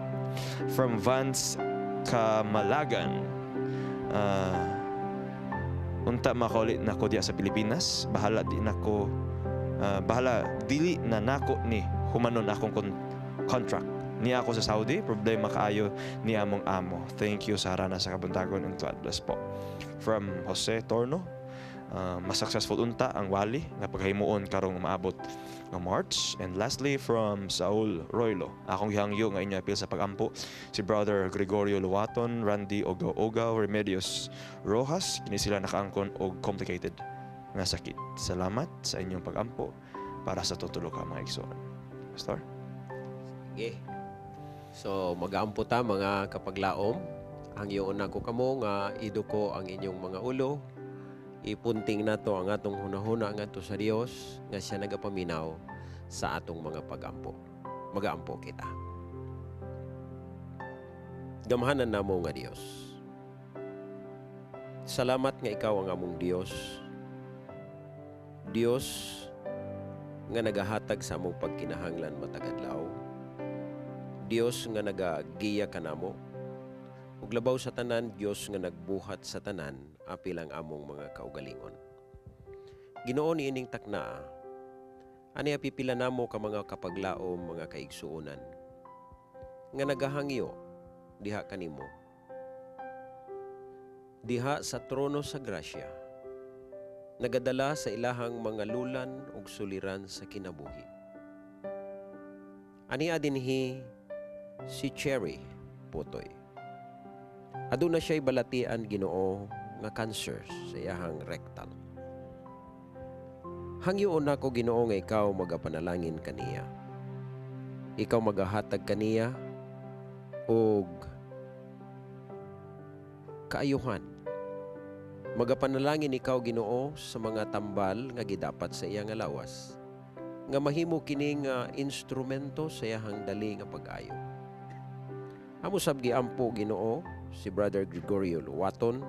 From Vance Kamalagan, "Unta makauli nako diya sa Pilipinas, bahala di nako bahala dili na nako ni humanon akong contract niya ako sa Saudi, problema kaayo ni among amo. Thank you sa Harana sa Kabuntagon and God bless po." From Jose Torno, mas successful unta ang wali nga paghimuon karong maabot nga March. And lastly, from Saul Roylo, "Akong gihangyo nga inyo apil sa pagampo si Brother Gregorio Luwaton, Randy Ogaw Ogaw, Remedios Rojas, kini sila nakaangkon og complicated nga sakit. Salamat sa inyong pagampo para sa tutulo ka mga igsoon." Pastor? Sige. So, mag-aampo ta, mga kapaglaom. Hangyoon nako kamo nga iduko ang inyong mga ulo. Ipunting nato ang atong hunahuna ngadto sa Dios nga siya nagapaminaw sa atong mga pagampo. Magaampo kita. Gamhanan namo nga Dios. Salamat nga ikaw ang among Dios. Dios nga nagahatag sa among pagkinahanglan matag adlaw. Dios nga nagagiya kanamo. Ug labaw sa tanan, Dios nga nagbuhat sa tanan apil ang among mga kaugalingon. Ginoo, niining takna, ani pipila namo ka mga kapaglaom, mga kaigsuonan nga nagahangyo diha kanimo. Diha sa trono sa grasya, nagadala sa ilahang mga lulan ug suliran sa kinabuhi. Ani dinhi si Cherry Putoy. Aduna siya'y balatian, Ginoo, nga cancer sa iyahang rectal. Hangyoon nako, Ginoo, nga ikaw magapanalangin kaniya. Ikaw magahatag kaniya og kaayuhan. Magapanalangin ikaw, Ginoo, sa mga tambal nga gidapat sa iyang lawas nga mahimo kini nga instrumento sa iyahang dali nga pag-ayo. Amo sab giampo, Ginoo, si Brother Gregorio Luwaton,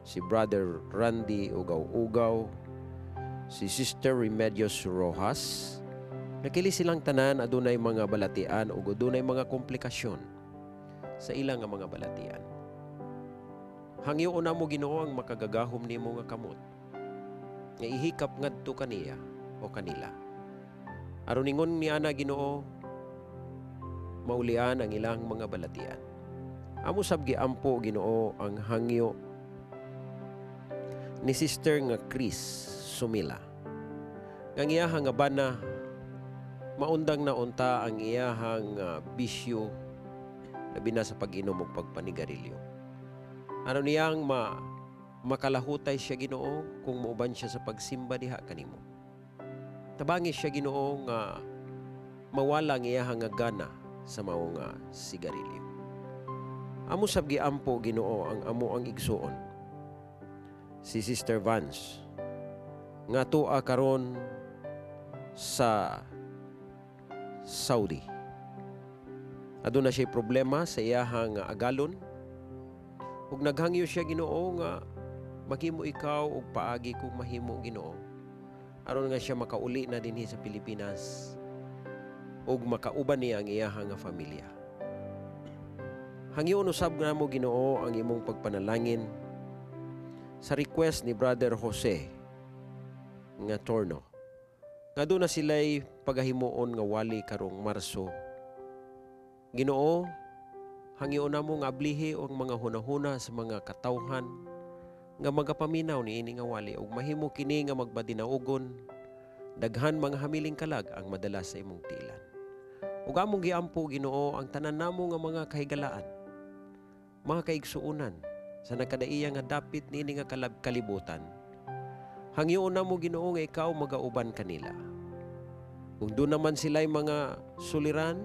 si Brother Randy Ugaw-Ugaw, si Sister Remedios Rojas. Nakili silang tanan adunay mga balatian ug adunay mga komplikasyon sa ilang nga mga balatian. Hangyoon namo, Ginoo, ang makagagahom nimo nga kamot nga ihikap ngadto kaniya o kanila. Aron ingon ni ana, Ginoo, maulian ang ilang mga balatian. Amo sab giampo, Ginoo, ang hangyo ni Sister nga Chris Sumila. Nga ang iyahang nga bana maundang na unta ang iyahang bisyo labi na sa pag-inom ug pagpanigarilyo. Ano niyang makalahutay siya, Ginoo, kung muuban siya sa pagsimba diha kanimo. Tabangi siya, Ginoo, nga mawala ang iyahang nga gana sa mao nga sigarilyo. Amo sab giampo, Ginoo, ang amo ang igsuon, si Sister Vance, nga tua karon sa Saudi. Aduna siya problema sa iyahang agalon ug naghangyo siya, Ginoo, nga maghimo ikaw og paagi kung mahimo, Ginoo, aron nga siya makauli na dinhi sa Pilipinas ug makauban niya ang iyahang nga familia. Hangyoon usab namo, Ginoo, ang imong pagpanalangin sa request ni Brother Jose nga Torno. Nga doon na sila'y pagahimuon nga wali karong Marso. Ginoo, hangyoon namo nga ablihi ang mga hunahuna sa mga katawhan nga magapaminaw niini nga wali ug mahimo kini nga magbadinaugon, daghan mga hamiling kalag ang madala sa imong tilan. Ug among giampo, Ginoo, ang tanan namo nga mga kahigalaan, mga kaigsuonan sa nakadaiya nga dapit niini nga kalibutan. Hangyoon namo, Ginoo, nga ikaw magauban kanila. Kung doon naman sila'y mga suliran,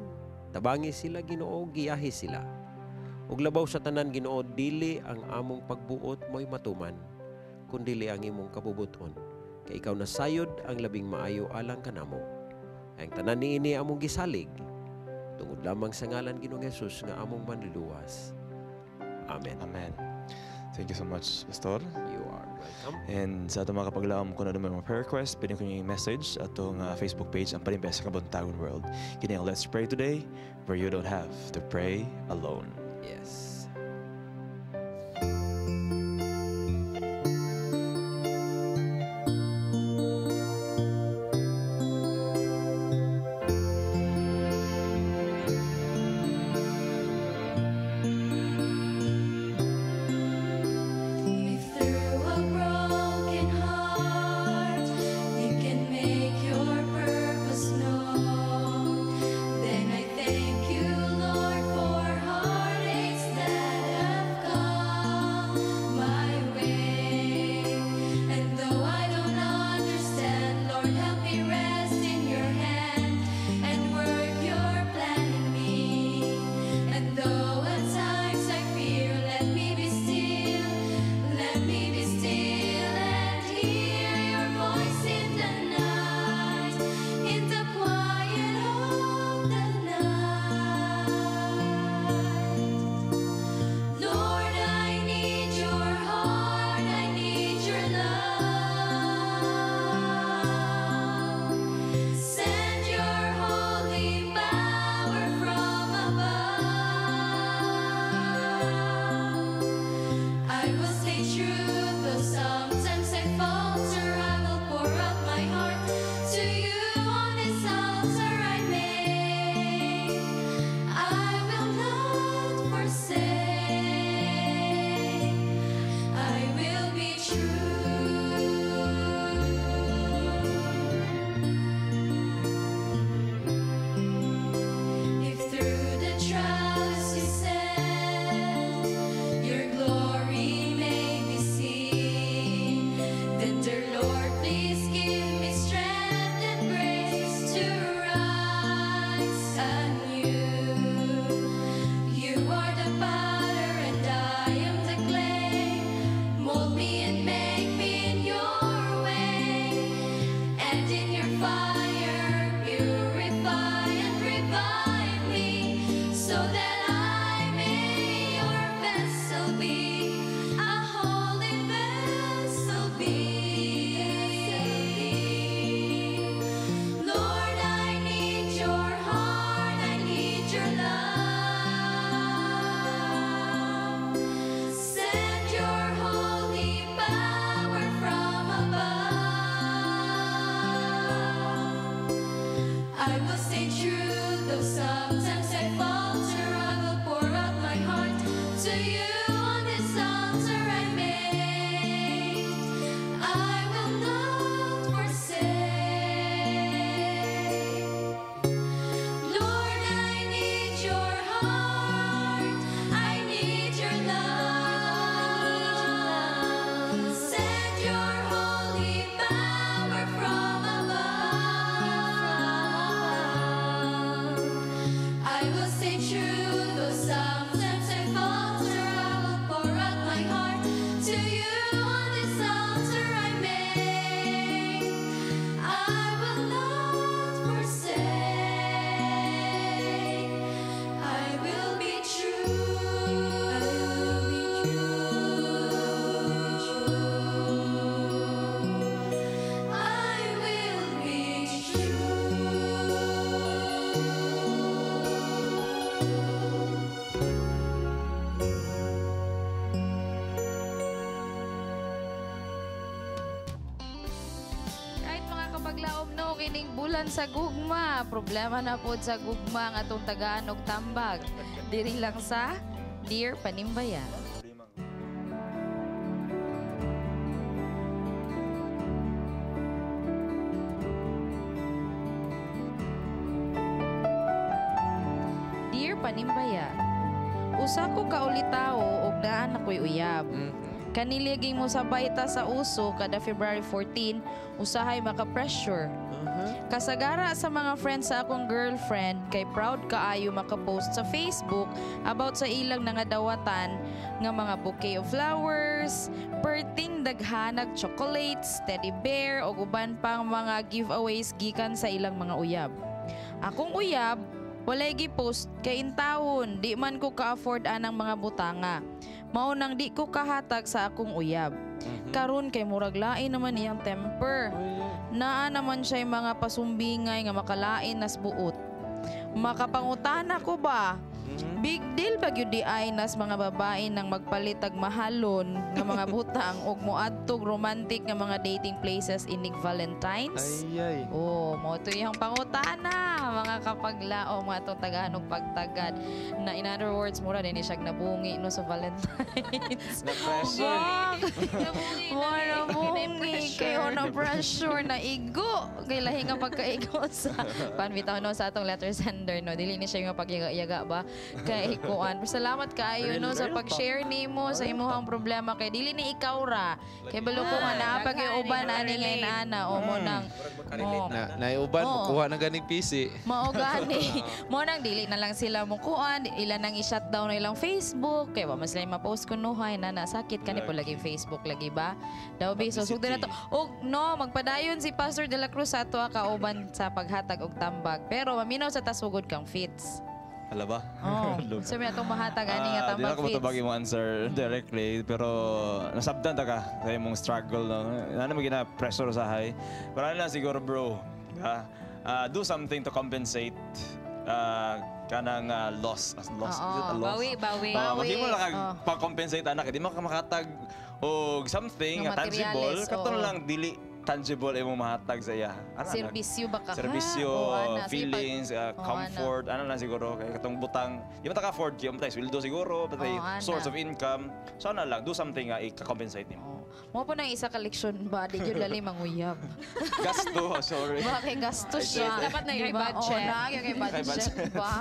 tabangi sila, Ginoo, giyahi sila. Ug labaw sa tanan, Ginoo, dili ang among pagbuot mo'y matuman, kundili ang imong kabubuton Kay ikaw nasayod ang labing maayo alang kanamo. Ang tanan niini among gisalig tungod lamang sa ngalan Ginoong Hesus nga among manluluwas. Amen. Amen. Thank you so much, Pastor. You are welcome. And sa atong mga kapaglaom, kung ano may mga prayer request, pwede ko yung message atong Facebook page, ang Panimbaya sa Kabuntagon World. Kini ang Let's Pray Today, where you don't have to pray alone. Yes. If through a broken heart you can make your purpose known, then I thank you, Lord, for heartaches that have come my way. And though I don't understand, Lord, help me rest in your hand and work your plan in me. And though at times I fear, let me be still. Let me be still and hear your voice in the night, in the quiet of the night. Lord, I need your heart, I need your love. Send your holy power from above. I will stay true, though sometimes I falter. I will pour out my heart to you on this altar I made. I will not forsake. I will be true. If through the trials you send, your glory may be seen, then, dear Lord, please give me strength and grace to rise anew. You are the potter and I am the clay. Mold me and make me in your way, and in your fire purify and revive me, so that I may your vessel be, a holy vessel be. Lord, I need your heart, I need your love. Send your holy power from above. I will stay true, though sometimes I falter. I will pour out my heart to you on this altar I made. I will not forsake. Lord, I need your heart. I need your love. Send your holy power from above. I will stay true, though sometimes I falter. I will pour out my heart to you on this altar I made. I will not forsake. I will be true. I will be Right mga kapaglaom no, kining bulan sa gugma. Problema na pod sa gugma ang atong tagaan og tambag. Diri lang sa Dear Panimbaya. Dear Panimbaya, usa ko ka ulitawo og daan ako'y uyab. Kaniliging mo sabay ta sa uso kada February 14, usahay maka-pressure. Kasagara sa mga friends sa akong girlfriend kay proud kaayo makapost sa Facebook about sa ilang nangadawatan nga mga bouquet of flowers, perting daghanag chocolates, teddy bear o uban pang mga giveaways gikan sa ilang mga uyab. Akong uyab walay gi-post kay intawon di man ko ka-afford anang mga butanga. Mao nang di ko kahatag sa akong uyab. Karon kay murag lain naman iyang temper. Naa naman siya'y mga pasumbingay nga makalain nas buot. Makapangutana ko ba? Big deal ba gyud di ay nas mga babae nang magpalit og mahalon nga mga butang ug moadtog romantic nga mga dating places inig Valentines? Ay, ay. Oh, mo to iyang pangutana mga kapaglaom mga atong tagahan og pagtagad na in other words mura din siya nabungi no sa Valentines. Na-pressure. Mura nabungi kayo na pressure na igo kay lahi nga pagkaigo sa panbitaw no sa atong letter sender no dili ni siya yung pagyaga ba kay kuan. Pero salamat kaayo no sa pag-share nimo sa imuhang problema kay dili ni ikaw ra. Kay balo ko nga naa pag uban ani ngay ana o mo nang oh. Na, naiuban, Oo. mukuha na ganing PC. Mao gani. Mo nang dili na lang sila mo kuan, ila nang i-shutdown na ilang Facebook kay wa man sila ma-post kunuhay na nasakit kani po lagi Facebook lagi ba. Daw be so sugdan na to. Og no magpadayon si Pastor De La Cruz sa ato kauban sa paghatag og tambag. Pero maminaw sa tasugod kang fits. Hala ba? Oh, so may atong mahatag ani nga Di tambag na ko fits. matubag imong answer directly, pero nasabdan ta ka sa imong struggle. No? Ano mo gina-pressure sa hay. Pero ano lang siguro, bro, do something to compensate kanang loss. As loss? Is it a Oo. loss? Bawi, bawi. Maghimo lang kag Oh. pa-compensate anak. Di mo ka makatag og something Nga nga tangible. materyales, Kato oo. lang dili tangible imong mahatag sa iya. Ano lang? Serbisyo ba ka? ha? Serbisyo, Oo, ana. Sige, feelings, oo, comfort, ano lang siguro kay katong butang, di man ta ka-afford kay patay sweldo siguro, patay Oo, ana. source of income. So ano lang, do something nga i-compensate nimo. Mo po nang isa ka leksyon ba? Di yun lali manguyab. Gasto, sorry. Bakit gasto siya? Dapat na yung Diba? budget. Oo, na yung Kay budget budget. ba?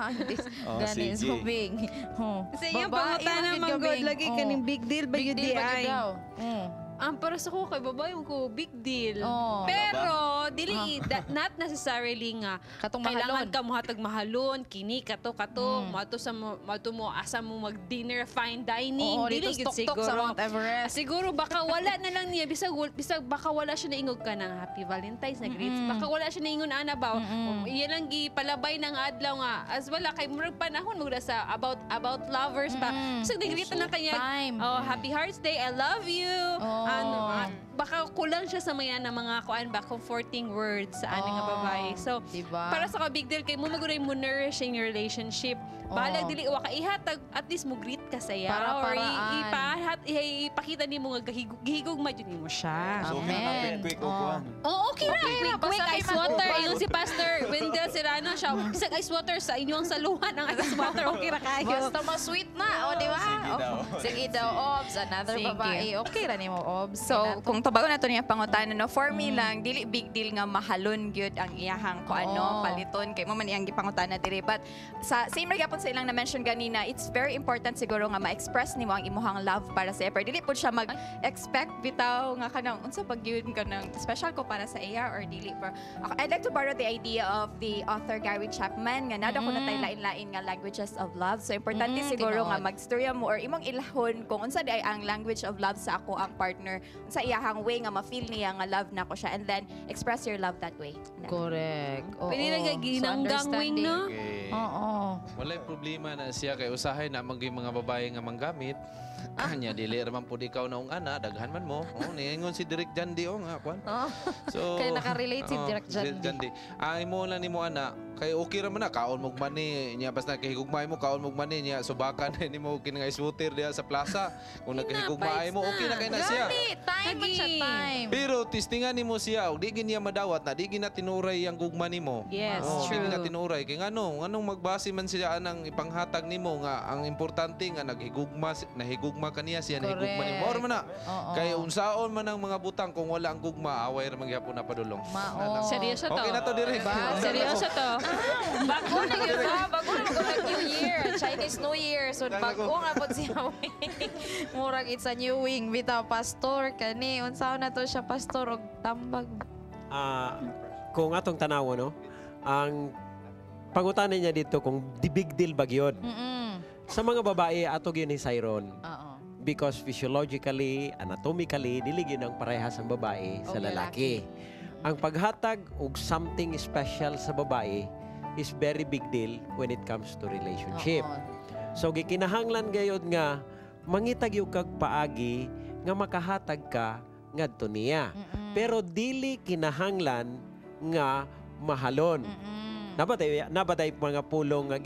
Oh, Gani, sige. subing. Oh. Sa iyang Babae, pangutana, man gyud man God, gabing. lagi Oh. kaning big deal ba Big yun deal di ba gyud ay? daw? Mm. Ang para sa ko kay babae ko big deal. Oh. Pero dili not necessarily nga Katong kailangan mahalon. ka mohatag mahalon kini kato kato moadto sa mo moadto mo asa mo mag dinner fine dining Oo, dili dito gyud tuktok sa siguro. Mount Everest. Siguro baka wala na lang niya bisag bisag baka wala siya naingog ka ng Happy Valentine's na greets. Baka wala siya naingon ana ba. Iyan lang gipalabay ng adlaw nga as wala kay murag panahon mo sa about lovers pa. Bisag nag-greet na lang kanya. Time. Oh, Happy Hearts Day. I love you. Oh. Ano, baka kulang siya sa mga na mga kuan ba comforting words sa ani nga Oh. babae. So, Diba? para sa ka big deal kay mo maguray mo nourishing your relationship. Bahalag Oh. dili wa ka ihatag at least mo greet ka sa iya Para or paraan. ipakita nimo nga gihigugma jud nimo siya. So, okay na Amen. quick, quick, oh, kuan. Oh, okay ra. Quick, quick, Basta kay ice water. maguban. Ingon si Pastor Wendell Serrano siya. Bisag ice water sa inyong saluhan ang ice water. Okay ra kayo. Basta mas-sweet na, o di ba? Sige daw. Oh, sige daw, Obs. Another Sige. babae. Okay ra nimo, Obs. So, kung tubagon na to niya pangutana no, for me lang dili big deal nga mahalon gyud ang iyahang ko ano Oo. paliton kay mo man iyang gipangutana diri, but sa same ra gyapon sa ilang na-mention ganina, it's very important siguro nga ma-express nimo ang imuhang love para sa iya, pero dili pud siya mag-expect bitaw nga kanang unsa pag gyud kanang special ko para sa iya or dili. Pero I'd like to borrow the idea of the author Gary Chapman nga nada ko na tay lain-lain nga languages of love, so importante siguro nga tinuod. magstorya mo or imong ilahon kung unsa di ay ang language of love sa ako ang partner, unsa iyahang way nga ma-feel niya nga love nako siya, and then express your love that way. Correct. Oo. Pwede na So, ginanggang wing, no? understanding. Okay. Oo. Walay problema na siya kay usahay na maging mga babae nga manggamit. Anya dili ra man pud ikaw naong ana, daghan man mo. Oh, niingon si Direk Jandi oh nga kwan. Oh. So Kaya nakarelate si oo, Direk Jandi. Jandi. Ang imo lang nimo ana, kay okay ra man na kaon mo mani niya basta kahigugmaay mo kaon mo mani niya subakan na nimo kini nga scooter diha sa plaza. Kung nagkahigugmaay mo okay na kay na siya. Gani, time man siya, time. Pero tistingan nimo siya, og di gid niya madawat na di gid na tinuray ang gugma nimo. Yes, Oo, Di true. gid na tinuray kay ngano, nganong magbase man siya anang ipanghatag nimo nga ang importante nga naghigugma nahigugma kaniya siya nahigugma nimo. Mao ra man na. Oo. Kay unsaon man ang mga butang kung wala ang gugma, away ra man gyapon na padulong. Mao. Seryoso to. Okay na to direk. Diba? Seryoso to. Bago na yun ha? Bago na mag New Year. Chinese New Year. So, bago nga po siya wing. Murag it's a new wing. Bitaw, pastor, kani. Unsaon na to siya, pastor, og tambag. Kung atong tanaw, no, ang pangutana niya dito kung di big deal ba gyud. Sa mga babae, ato gyud ni Sayron. Because physiologically, anatomically, dili gyud ang parehas ang babae sa Og lalaki. Ang paghatag og something special sa babae is very big deal when it comes to relationship. So gikinahanglan gayod nga mangitag yung kag paagi nga makahatag ka ngadto niya. Pero dili kinahanglan nga mahalon. Nabatay mga pulong nga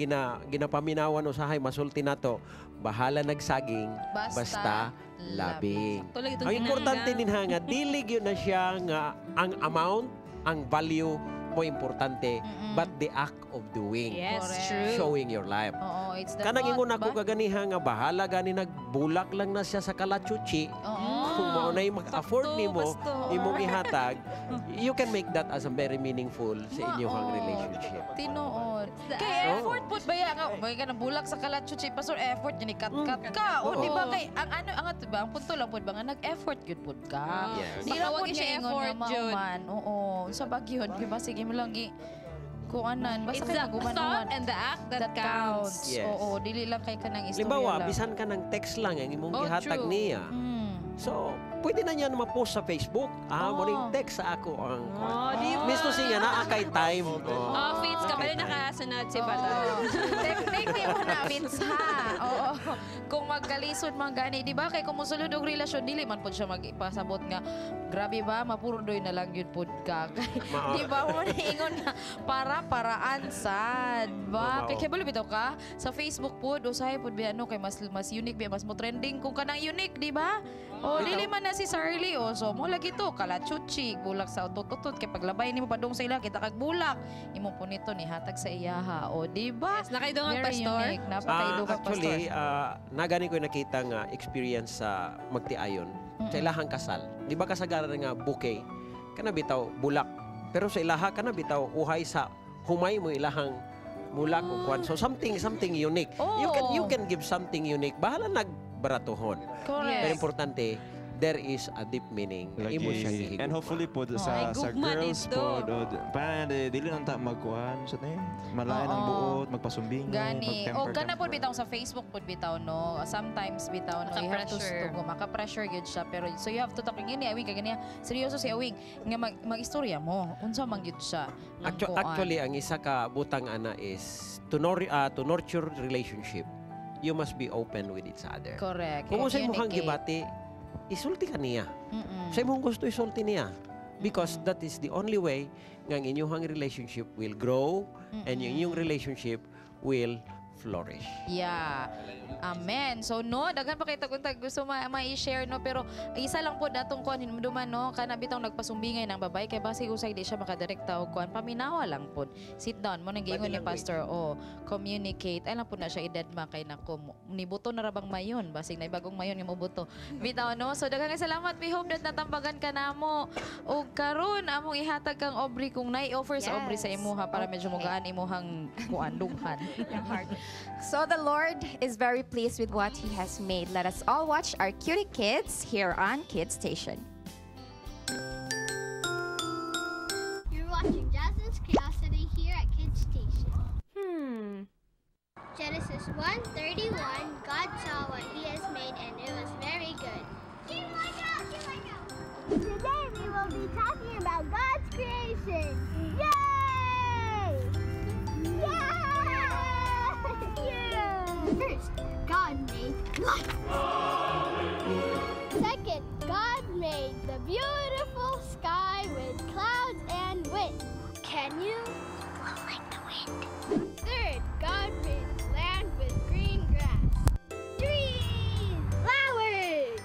ginapaminawan usahay masulti nato. Bahala nagsaging basta, basta labing. Sakto lang itong Ang importante ginangga. din ha nga dili gyud na siya nga ang amount, ang value mo importante, but the act of doing. Yes, Correct. true. Showing your life. Oo, it's the Kanang thought ingon ako ba? kaganiha nga bahala gani nagbulak lang na siya sa kalachuchi. Kung mao na maka-afford Sakto, nimo, basto. Imong ihatag, you can make that as a very meaningful sa inyong relationship. Tinuod. Kay effort pud ba ya nga may ka bulak sa kalachuchi, pastor, effort yun kat-kat ka. O Oo. di ba kay ang ano ang ato ba ang punto lang pud ba nga nag-effort gyud pud ka. Yes. Di lang Baka pud wag siya niya ingon nga effort, Jud. mauman. Oo, sa bagyon di ba sige mo lang gi kuanan basta It's kay the maguman-uman. thought and the act that counts. Yes. Oo, dili lang kay kanang istorya Limbawa, lang. bisan ka ng text lang ang imong Oh, gihatag true. niya. So, pwede na niya na ma-post sa Facebook. Ah, Oo. mo ning text sa ako ang Oh, di ba? Misto siya naa kay time. Oh, Fitz, kabalo nakasunod si Balay. Technique mo na, Fitz, ha? Oo. Kung magkalisod man gani, di ba? Kay kung musulod og relasyon, dili man pud siya magipasabot nga, grabe ba, mapurdoy na lang yun pud ka. Kay, Mao. di ba? Mo ingon nga, para paraan sad ba? Mao. Kay kabalo bitaw ka, sa Facebook pud, usahay pud biya, no, kay mas mas unique biya, mas mo trending kung kanang unique, di ba? O, dili man na si Sarly, o, so mo lagi to, kalachuchi, bulak sa utot-utot, kay paglabay nimo padung sa ila, kita kag bulak, imo punito ni hatag sa iyaha, o, di ba? Yes, nakaidungag, Very Pastor. unique. Napakaidungag, Pastor. Actually, nagani ko nakita nga experience sa magtiayon sa ilahang kasal. Di ba kasagaran nga bouquet kana bitaw bulak. Pero sa ilaha kana bitaw uhay sa humay mo ilahang bulak o kwan. So something something unique. You can give something unique. Bahala nagbaratuhon. Correct. Pero importante, there is a deep meaning. Lagi. Imo siyang gihigugma. And hopefully po Ay, sa gugma girls dito. po, parang dili lang ta magkuhan sa ni malain ang Oo. buot, magpasumbingin, Gani. O magtemper kana temper. pud bitaw sa Facebook pud bitaw no. Sometimes bitaw no, you have to Maka-pressure. maka-pressure gyud siya pero so you have to talk ngini awing kay ganiya. Seryoso si awing nga mag-istorya mo. Unsa man gyud siya ang kuan. Actually, ang isa ka butang ana is to nurture relationship. You must be open with each other. Correct. Kung unsay imong Communicate. gibati, isulti ka niya. Sa imong gusto, isulti niya. Because that is the only way nga ang inyong relationship will grow and yung inyong relationship will flourish. Yeah. Amen. So no, daghan pa kay taguntag gusto ma-share no, pero isa lang po natong kuan hinumduman no, kana bitong nagpasumbingay ng babae kay basi usay di siya makadirekta og kuan, paminawa lang pod. Sit down mo nang giingon ni pastor, oh, communicate. Ay lang po na siya idedma kay nako nibuto na ra bang mayon, basig na bagong mayon nga mobuto. Bitaw no. So daghan kay salamat. We hope that natambagan ka namo. Og karon among ihatag kang Aubrey kung nai-offer sa Aubrey sa imuha para medyo mugaan imuhang kuan dughan. Yung heart. So the Lord is very pleased with what He has made. Let us all watch our cutie kids here on Kids Station. You're watching Jasmine's Curiosity here at Kids Station. Genesis 1:31, God saw what He has made and it was very good. Keep my go, keep my go. Today we will be talking about God's creation. Yay! Yay! Yeah! First, God made light. Second, God made the beautiful sky with clouds and wind. Can you blow like the wind? Third, God made land with green grass, trees, flowers.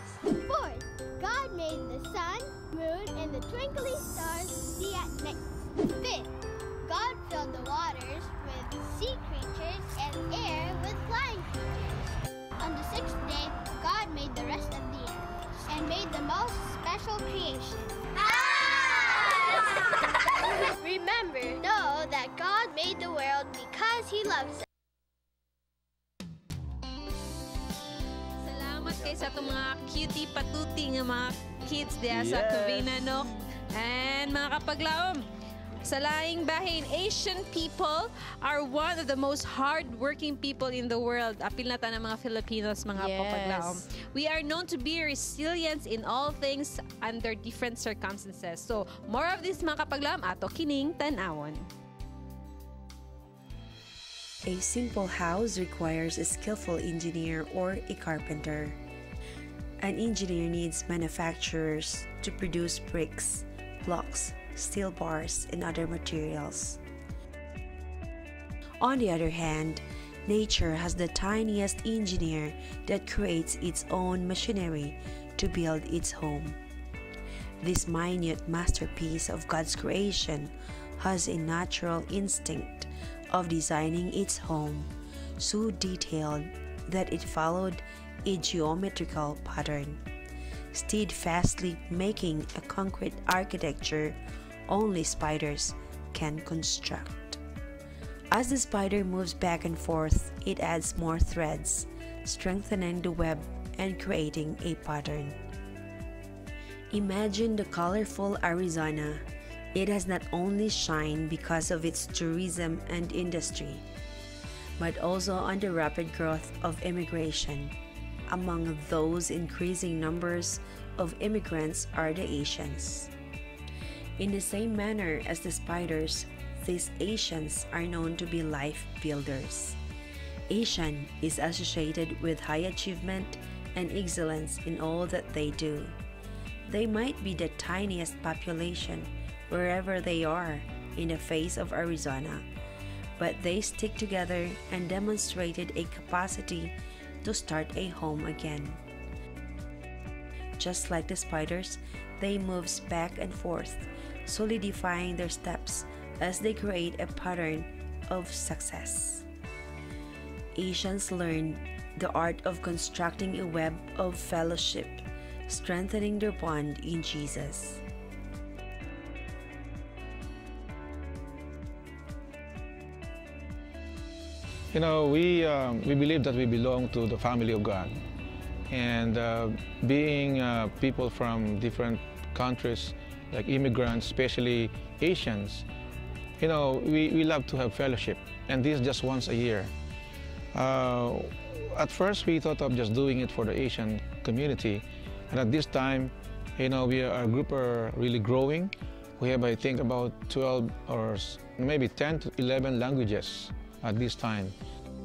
Fourth, God made the sun, moon, and the twinkling stars to see at night. Fifth, God filled the waters with sea creatures and air with flying creatures. On the sixth day, God made the rest of the animals and made the most special creation. Remember, know that God made the world because He loves us. Salamat kay sa atong mga cutie patuti nga mga kids diha sa Covina, no? And mga kapaglaom, Sa laing bahin, Asian people are one of the most hardworking people in the world. Apil na ta ng mga Filipinos, mga kapaglaom. We are known to be resilient in all things under different circumstances. So, more of this, mga kapaglaom, ato kining tan-awon. A simple house requires a skillful engineer or a carpenter. An engineer needs manufacturers to produce bricks, blocks, steel bars, and other materials. On the other hand, nature has the tiniest engineer that creates its own machinery to build its home. This minute masterpiece of God's creation has a natural instinct of designing its home, so detailed that it followed a geometrical pattern, steadfastly making a concrete architecture only spiders can construct. As the spider moves back and forth, it adds more threads, strengthening the web and creating a pattern. Imagine the colorful Arizona. It has not only shined because of its tourism and industry, but also on the rapid growth of immigration. Among those increasing numbers of immigrants are the Asians. In the same manner as the spiders, these Asians are known to be life builders. Asian is associated with high achievement and excellence in all that they do. They might be the tiniest population wherever they are in the face of Arizona, but they stick together and demonstrated a capacity to start a home again. Just like the spiders, they move back and forth, solidifying their steps as they create a pattern of success. Asians learned the art of constructing a web of fellowship, strengthening their bond in Jesus. You know, we believe that we belong to the family of God. And being people from different countries, like immigrants, especially Asians, you know, we love to have fellowship. And this is just once a year. At first, we thought of just doing it for the Asian community. And at this time, you know, our group are really growing. We have, I think, about 12 or maybe 10 to 11 languages at this time.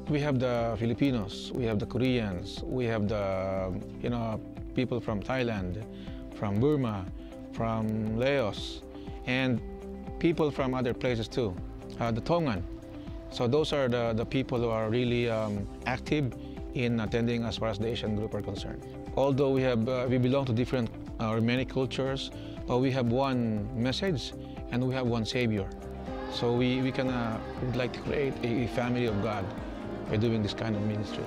We have the Filipinos, we have the Koreans, we have the, you know, people from Thailand, from Burma, from Laos, and people from other places too, the Tongan. So those are the people who are really active in attending as far as the Asian group are concerned. Although we belong to different or many cultures, but we have one message and we have one Savior. So we would like to create a family of God by doing this kind of ministry.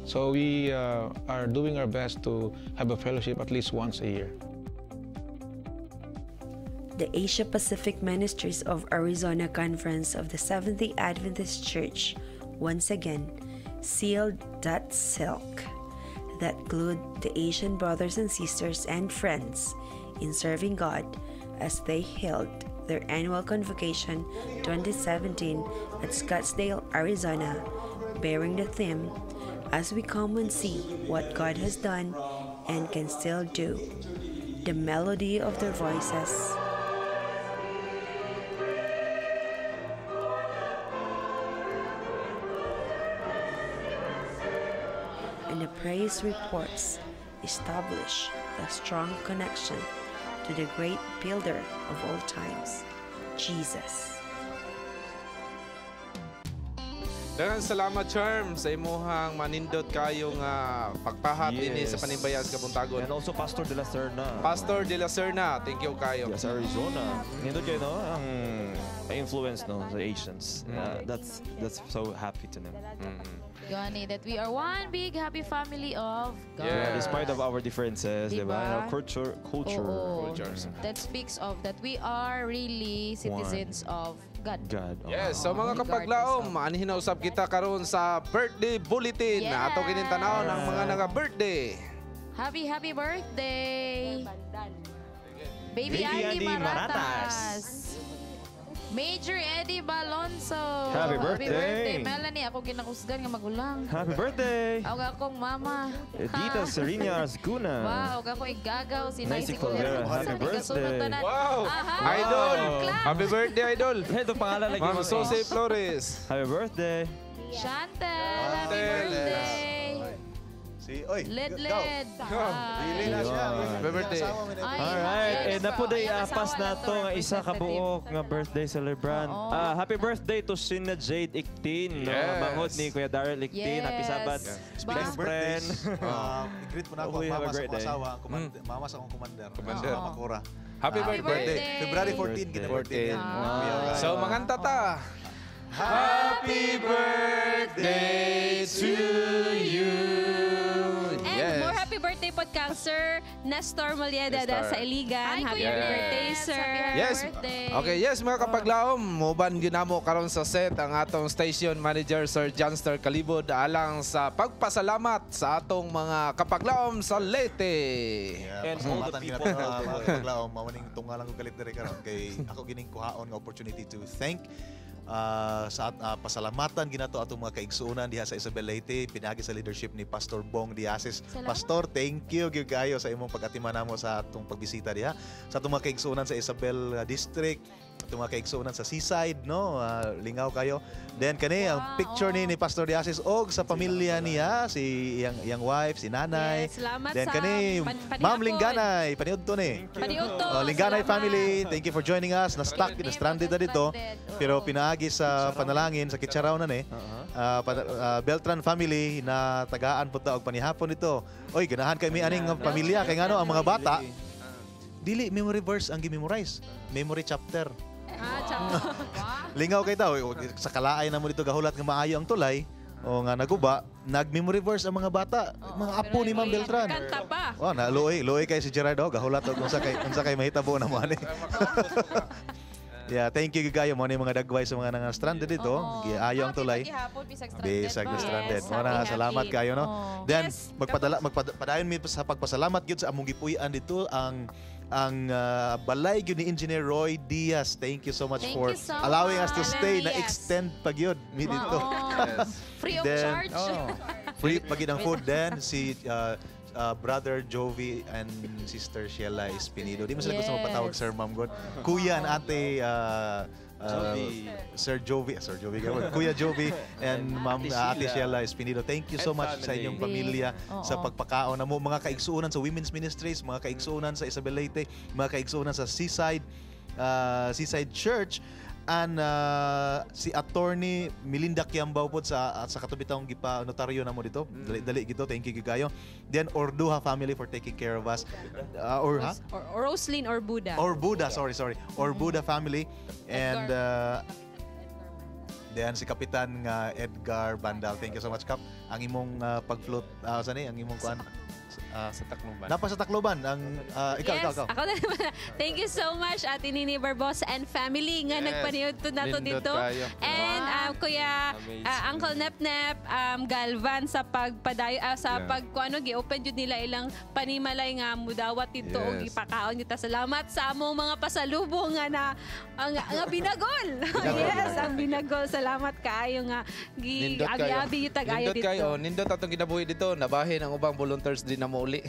So we are doing our best to have a fellowship at least once a year. The Asia Pacific Ministries of Arizona Conference of the Seventh-day Adventist Church once again sealed that silk that glued the Asian brothers and sisters and friends in serving God as they held their annual convocation 2017 at Scottsdale, Arizona, bearing the theme, As We Come and See What God Has Done and Can Still Do, the melody of their voices. And the praise reports establish a strong connection to the great builder of all times, Jesus. Daghang salamat, Charm, sa imuhang manindot kayong pagpahat dinhi sa Panimbayan sa Kabuntagon. And also Pastor De La Serna. Pastor De La Serna, thank you kayo. Yes, Arizona. Nindot kayo, no? Ang influence, no, sa Asians. That's so happy to know. Gani, that we are one big happy family of God. Yeah, despite of our differences, Diba? Diba? Our culture. Oo. Cultures. That speaks of that we are really citizens of God. God. Oh. Yes, so mga kapaglaom, maanihin na usab kita karon sa birthday bulletin. Yes. Ato kining tan-awon ang mga naga-birthday. Happy, happy birthday! Baby, Baby Andy Andy Maratas. Maratas. Major Eddie Balonso. Happy birthday. Happy birthday, Melanie. Ako ginakusgan nga magulang. Happy birthday! Ako akong mama. Edita Serena Asguna. Wow, ako igagaw si Nancy Nancy Colvera. Happy birthday. Wow! Aha. Idol! Clap. Happy birthday, Idol! Ito pangalan lagi. Ma'am Sose Flores. Happy birthday. Chantel, happy birthday. Si, oy, Led go. Led. Really na siya. Happy birthday. Alright, eh napuday apas na to nga isa ka buok nga birthday celebrant. Oo. Ah, happy birthday to Sina Jade Iktin, no? Yes. Manghod ni Kuya Daryl Iktin. Yes. Happy Sabbath. Speaking Best of birthdays, friend. I-greet po na ako Hopefully ang have a mama sa great akong day. asawa, ang mama sa akong commander. Commander. Mama Cora. Happy Ah, birthday. February 14, kina-birthday niya. 14. So, manganta ta. Happy birthday to you. And more happy birthday po kang Sir Nestor Molieda Nestor. sa Iligan. Hi, Happy Kuya birthday, Ness. sir. Happy Yes. birthday. Okay, yes mga kapaglaom, muban ginamo karon sa set ang atong station manager Sir Johnster Kalibod alang sa pagpasalamat sa atong mga kapaglaom sa Leyte. Yeah, And all the pasalamatan people gina- of the mga world. kapaglaom, mao ning tungalang ko kalit diri karon kay ako gining kuhaon nga opportunity to thank sa pasalamatan ginato atong mga kaigsuonan diha sa Isabel Leyte pinagi sa leadership ni Pastor Bong Diasis. Salamat. Pastor, thank you gyud kaayo sa imong pag-atiman namo sa atong pagbisita diha. Sa atong mga kaigsuonan sa Isabel District, atong mga kaigsuonan sa Seaside, no? Lingaw kayo. Then kani ang picture ni Pastor Diasis og sa pamilya niya, si iyang iyang wife, si nanay. Yes, salamat Then sa kani panihapon. Ma'am Lingganay, paniudto ni. Paniudto, Oh, Lingganay salamat. family, thank you for joining us. Na-stuck, na-stranded na dito. Pero pinaagi sa panalangin sa Kitsaraw na ni. Beltran family na tagaan po ta og panihapon dito. Oy, ganahan kay mi aning pamilya kay ngano ang mga bata dili memory verse ang gi-memorize. Memory chapter. Ah, tsaka. Lingaw kay tao sa kalaay na mo dito gahulat nga maayo ang tulay o nga naguba, nag-memory verse ang mga bata, mga apo ni Ma'am Beltran. Kanta pa. Oh, na luoy, luoy kay si Gerardo, gahulat og unsa kay mahitabo na mo ani. Yeah, thank you kayo mo ni mga dagway sa mga nang stranded dito. Giayo ang tulay. Gihapon bisag stranded. Bisag ba? stranded. Yes, Mo na happy, salamat happy. kayo no. Oo. Then magpadala magpadayon mi sa pagpasalamat gyud sa among gipuy-an dito ang balay gyud ni Engineer Roy Diaz. Thank you so much Thank for you so allowing us to much. stay na Diaz. extend pa gyud mi dito. Oo. Free of Then, charge. Free pa gyud ang food then si Brother Jovi and Sister Sheila Espinido. Di mo sila gusto Yes. magpatawag Sir Ma'am God. Kuya and Ate Jovi. Sir Jovi, ah, Sir Jovi, gawin. Kuya Jovi and Ma'am Ate Ate Sheila. Sheila Espinido. Thank you so And much sa family. inyong pamilya, Oo. sa pagpakaon na mo mga kaigsuonan sa Women's Ministries, mga kaigsuonan sa Isabel Leyte, mga kaigsuonan sa Seaside Seaside Church and si Attorney Melinda Kiambao po sa at sa katubitang gipa notaryo na mo dito. Dali dali gito. Thank you kayo. Then Orduha family for taking care of us. Or ha? Or Roslyn or Buddha. Or Buddha, sorry, sorry. Or Buddha family. And then si Kapitan nga Edgar Bandal. Thank you so much, Kap. Ang imong pag-float, saan eh? Ang imong kuan? Sa Tacloban. Napa sa Tacloban. Ang, ikaw, yes, ikaw, ikaw. Ako na naman. Thank you so much, Ate Nini Barbosa and family nga Yes. nagpaniod to nato Lindot dito. kayo. And Kuya Amazing. Uncle Nepnep Galvan sa pagpadayo sa pag kuano gi-open jud nila ilang panimalay nga mudawat dito og gipakaon kita. Salamat sa among mga pasalubong nga na ang nga binagol. Yes, ang binagol. Salamat kaayo nga gi Nindot kayo. abi-abi yung tag-ayo Nindot dito. kayo. Nindot atong kinabuhi dito. Nabahin ang ubang volunteers din na mo uli.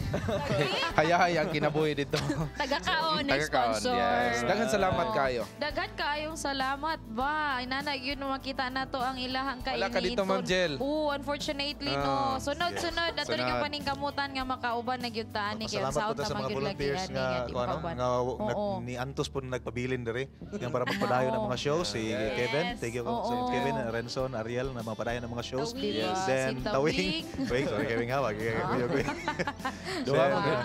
Hayahay ang kinabuhi dito. Taga-kaon, na Taga-kaon, sponsor. yes. Daghan salamat kayo. Daghan kaayong salamat ba. Inana yun makita na to ang ilahang Wala ka dito, kainiton. Ma'am Jel. Oo, unfortunately Ah, no. Sunod sunod ato Sunod. rin ang paningkamutan nga makauban na gyud ta ani kay Salamat sa po ta sa man mga gyud volunteers lagi nga ani di kung ano, makauban. nga nag, Oo. ni Antos po na nagpabilin diri yang para magpadayon ang mga shows si Kevin, thank you Oo. so Kevin, Renson, Ariel na mapadayon ang mga shows. Tawing. Yes. Then Si Tawing. Tawing. Wait, sorry Kevin ha, wag wag. Duha Then, man gud.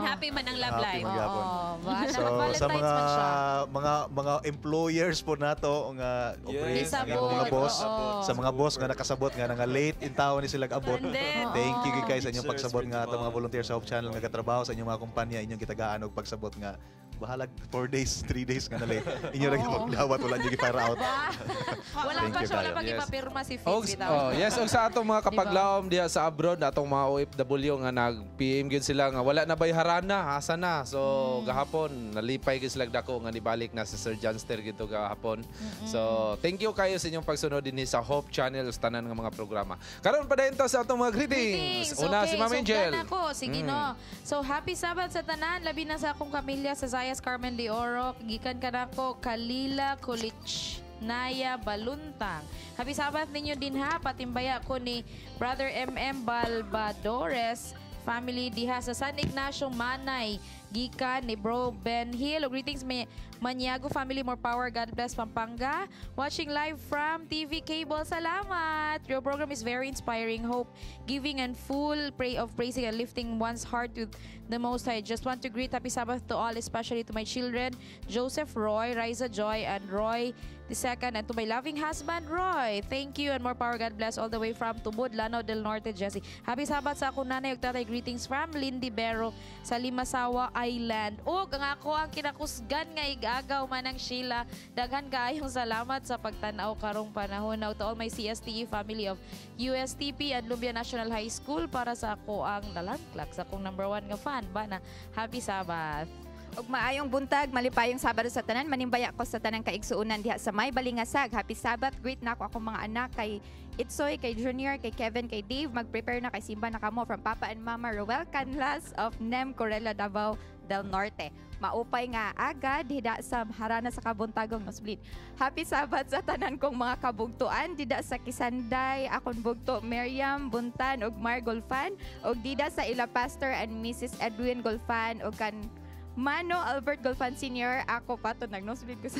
Happy man ang love Happy life. man gyapon. Oo, ba, So naka-Valentine's sa mga man siya. mga employers po nato nga operate Nisabot, ang mga boss, oo. sa mga boss nga nakasabot nga nga late in taon ni sila abot. Stranded. Thank you guys sa inyong Teachers, pagsabot nga atong mga principal. volunteers sa Hope Channel nga katrabaho sa inyong mga kumpanya, inyong gitagaan og pagsabot nga Bahalag 4 days, 3 days nga na late. Inyo ra pagdawat, wala niyo gi-fire out. Wala Thank pa you siya, wala kayo. pa gipapirma si Fitz. Og, bitaw. oh, yes, og sa atong mga kapaglaom diha sa abroad, atong mga OFW nga nag-PM gyud sila nga wala na bay harana, asa na. So gahapon nalipay gyud sila dako nga nibalik na si Sir Johnster gito gahapon. So thank you kayo sa inyong pagsunod dinhi sa Hope Channel sa tanan nga mga programa. Karon padayon ta sa atong mga greetings. Una si okay, Ma'am so Angel. gana ko. Sige, no. So, happy Sabbath sa tanan. Labi na sa akong pamilya sa Zayas Carmen de Oro. Gikan ka na ko, Kalila Kulich. Naya Baluntang. Happy Sabbath ninyo din ha. Patimbaya ko ni Brother MM Balbadores family diha sa San Ignacio Manay. Gikan ni Bro Ben Hill. Greetings may Maniago family, more power. God bless Pampanga. Watching live from TV Cable. Salamat. Your program is very inspiring. Hope giving and full pray of praising and lifting one's heart to the Most High. Just want to greet Happy Sabbath to all, especially to my children, Joseph Roy, Riza Joy, and Roy the second, and to my loving husband, Roy. Thank you and more power. God bless all the way from Tubod, Lanao del Norte, Jesse. Happy Sabbath sa akong nanay ug tatay. Greetings from Lindy Berro sa Limasawa Island. Ug ang ako ang kinakusgan nga igagaw manang Sheila. Daghan kaayong salamat sa pagtan-aw karong panahon. Now to all my CSTE family of USTP and Lumbia National High School para sa ako ang alarm clock sa akong number one nga fan. Ba na Happy Sabbath. Ug maayong buntag, malipayong Sabado sa tanan, manimbaya ko sa tanang kaigsuonan diha sa May Balingasag. Happy Sabbath, greet na ako akong mga anak kay Itsoy, kay Junior, kay Kevin, kay Dave. Mag-prepare na kay simba na kamo from Papa and Mama Roel Canlas of Nem Corella, Davao del Norte. Maupay nga agad dida sa harana sa kabuntagong nosebleed. Happy Sabbath sa tanan kong mga kabugtuan dida sa Kisanday, akong bugto Miriam Buntan ug Mar Golfan ug dida sa ila Pastor and Mrs. Edwin Golfan ug kan Mano Albert Golfan Sr., ako pa to, nag-nosebleed ko sa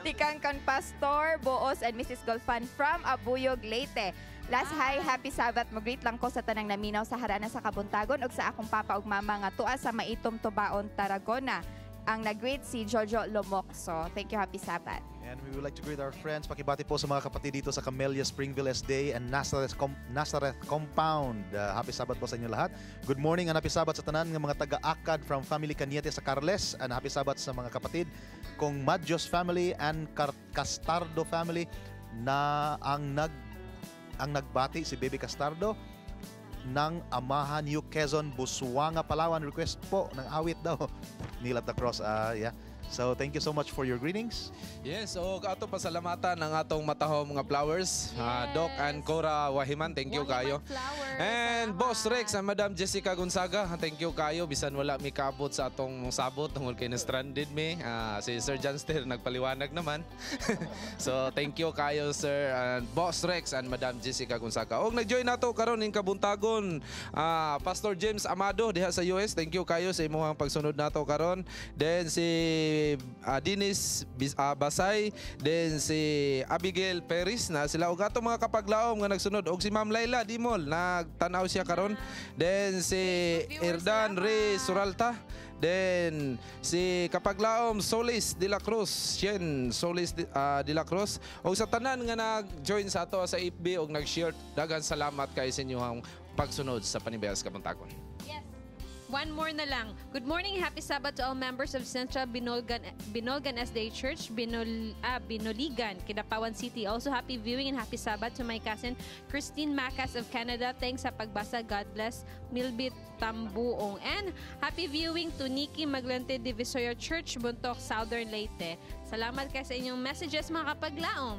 Tikang kan Pastor Boos and Mrs. Golfan from Abuyog, Leyte. Last hi, happy Sabbath. Mag-greet lang ko sa tanang naminaw sa harana sa Kabuntagon ug sa akong papa ug mama nga tua sa Maitum Tubaon, Tarragona. Ang nag-greet si Jojo Lomokso. Thank you, happy Sabbath. And we would like to greet our friends. Pakibati po sa mga kapatid dito sa Camellia Springville SDA and Nazareth Compound. Happy Sabbath po sa inyo lahat. Good morning and happy Sabbath sa tanan ng mga taga-akad from Family Cañete sa Carles. And happy Sabbath sa mga kapatid kong Madjos family and Castardo family na ang nagbati si Baby Castardo ng Amahan New Quezon, Busuanga, Palawan. Request po ng awit daw. Kneel at the Cross. Yeah. So thank you so much for your greetings. Yes, so ato pasalamatan ang atong matahom mga flowers. Doc and Cora Wahiman, thank you kayo. And Boss Rex and Madam Jessica Gonzaga, thank you kayo bisan wala mi kaabot sa atong sabot tungod kay na stranded mi. Si Sir Johnster nagpaliwanag naman. So thank you kayo Sir and Boss Rex and Madam Jessica Gonzaga. Og nag-join nato karon ning kabuntagon Pastor James Amado diha sa US. Thank you kayo sa imong pagsunod nato karon. Then si Dennis Basay, then si Abigail Perez na sila og atong mga kapaglaom nga nagsunod og si Ma'am Laila Dimol nagtan-aw siya karon. Then si Erdan Ray Suralta, then si kapaglaom Solis de la Cruz, Shen Solis de la Cruz og sa tanan nga nag-join sa ato sa FB og nag-share, daghan salamat kay sa inyong pagsunod sa Panimbayas Kabuntagon. One more na lang. Good morning, happy Sabbath to all members of Central Binolgan SDA Church, Binoligan, Kidapawan City. Also, happy viewing and happy Sabbath to my cousin Christine Macas of Canada. Thanks sa pagbasa. God bless. Milbit Tambuong. And happy viewing to Nikki Maglante Divisoria Church, Buntok, Southern Leyte. Salamat kay sa inyong messages, mga kapaglaom.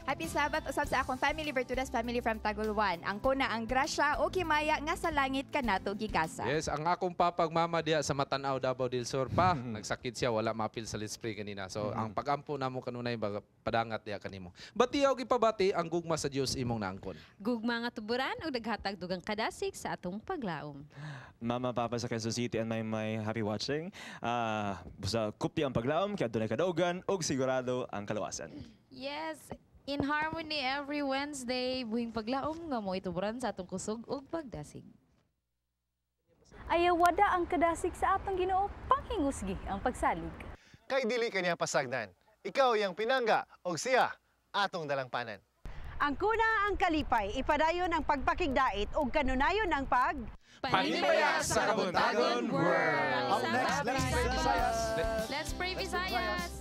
Happy Sabbath usab sa akong family, Bertudas family from Tagulwan. Ang kuna ang grasya o himaya nga sa langit kanato gigasa. Yes, ang akong papag mama diha sa Matanaw, Davao del Sur pa, nagsakit siya, wala maapil sa Let's Pray kanina. So ang pagampo namo kanunay baga, padangat diha kanimo. Batiyaw gipabati ang gugma sa Dios imong naangkon. Gugma nga tuburan ug naghatag dugang kadasig sa atong paglaom. Mama, Papa sa Quezon City and my happy watching. Busa kupti ang paglaom kay adunay kadaugan ug sigurado ang kaluwasan. Yes, in harmony every Wednesday, buhing paglaom nga mo ituburan sa atong kusog ug pagdasig. Ayawada ang kadasig sa atong Ginoo, panghingusgi ang pagsalig. Kay dili kaniya pasagdan, ikaw yang pinangga og siya atong dalangpanan. Ang kuna ang kalipay, ipadayon ang pagpakigdait ug kanunayon ang pag Panimaya sa Kabuntagon World. Up next, let's pray, Visayas. Let's pray, Visayas.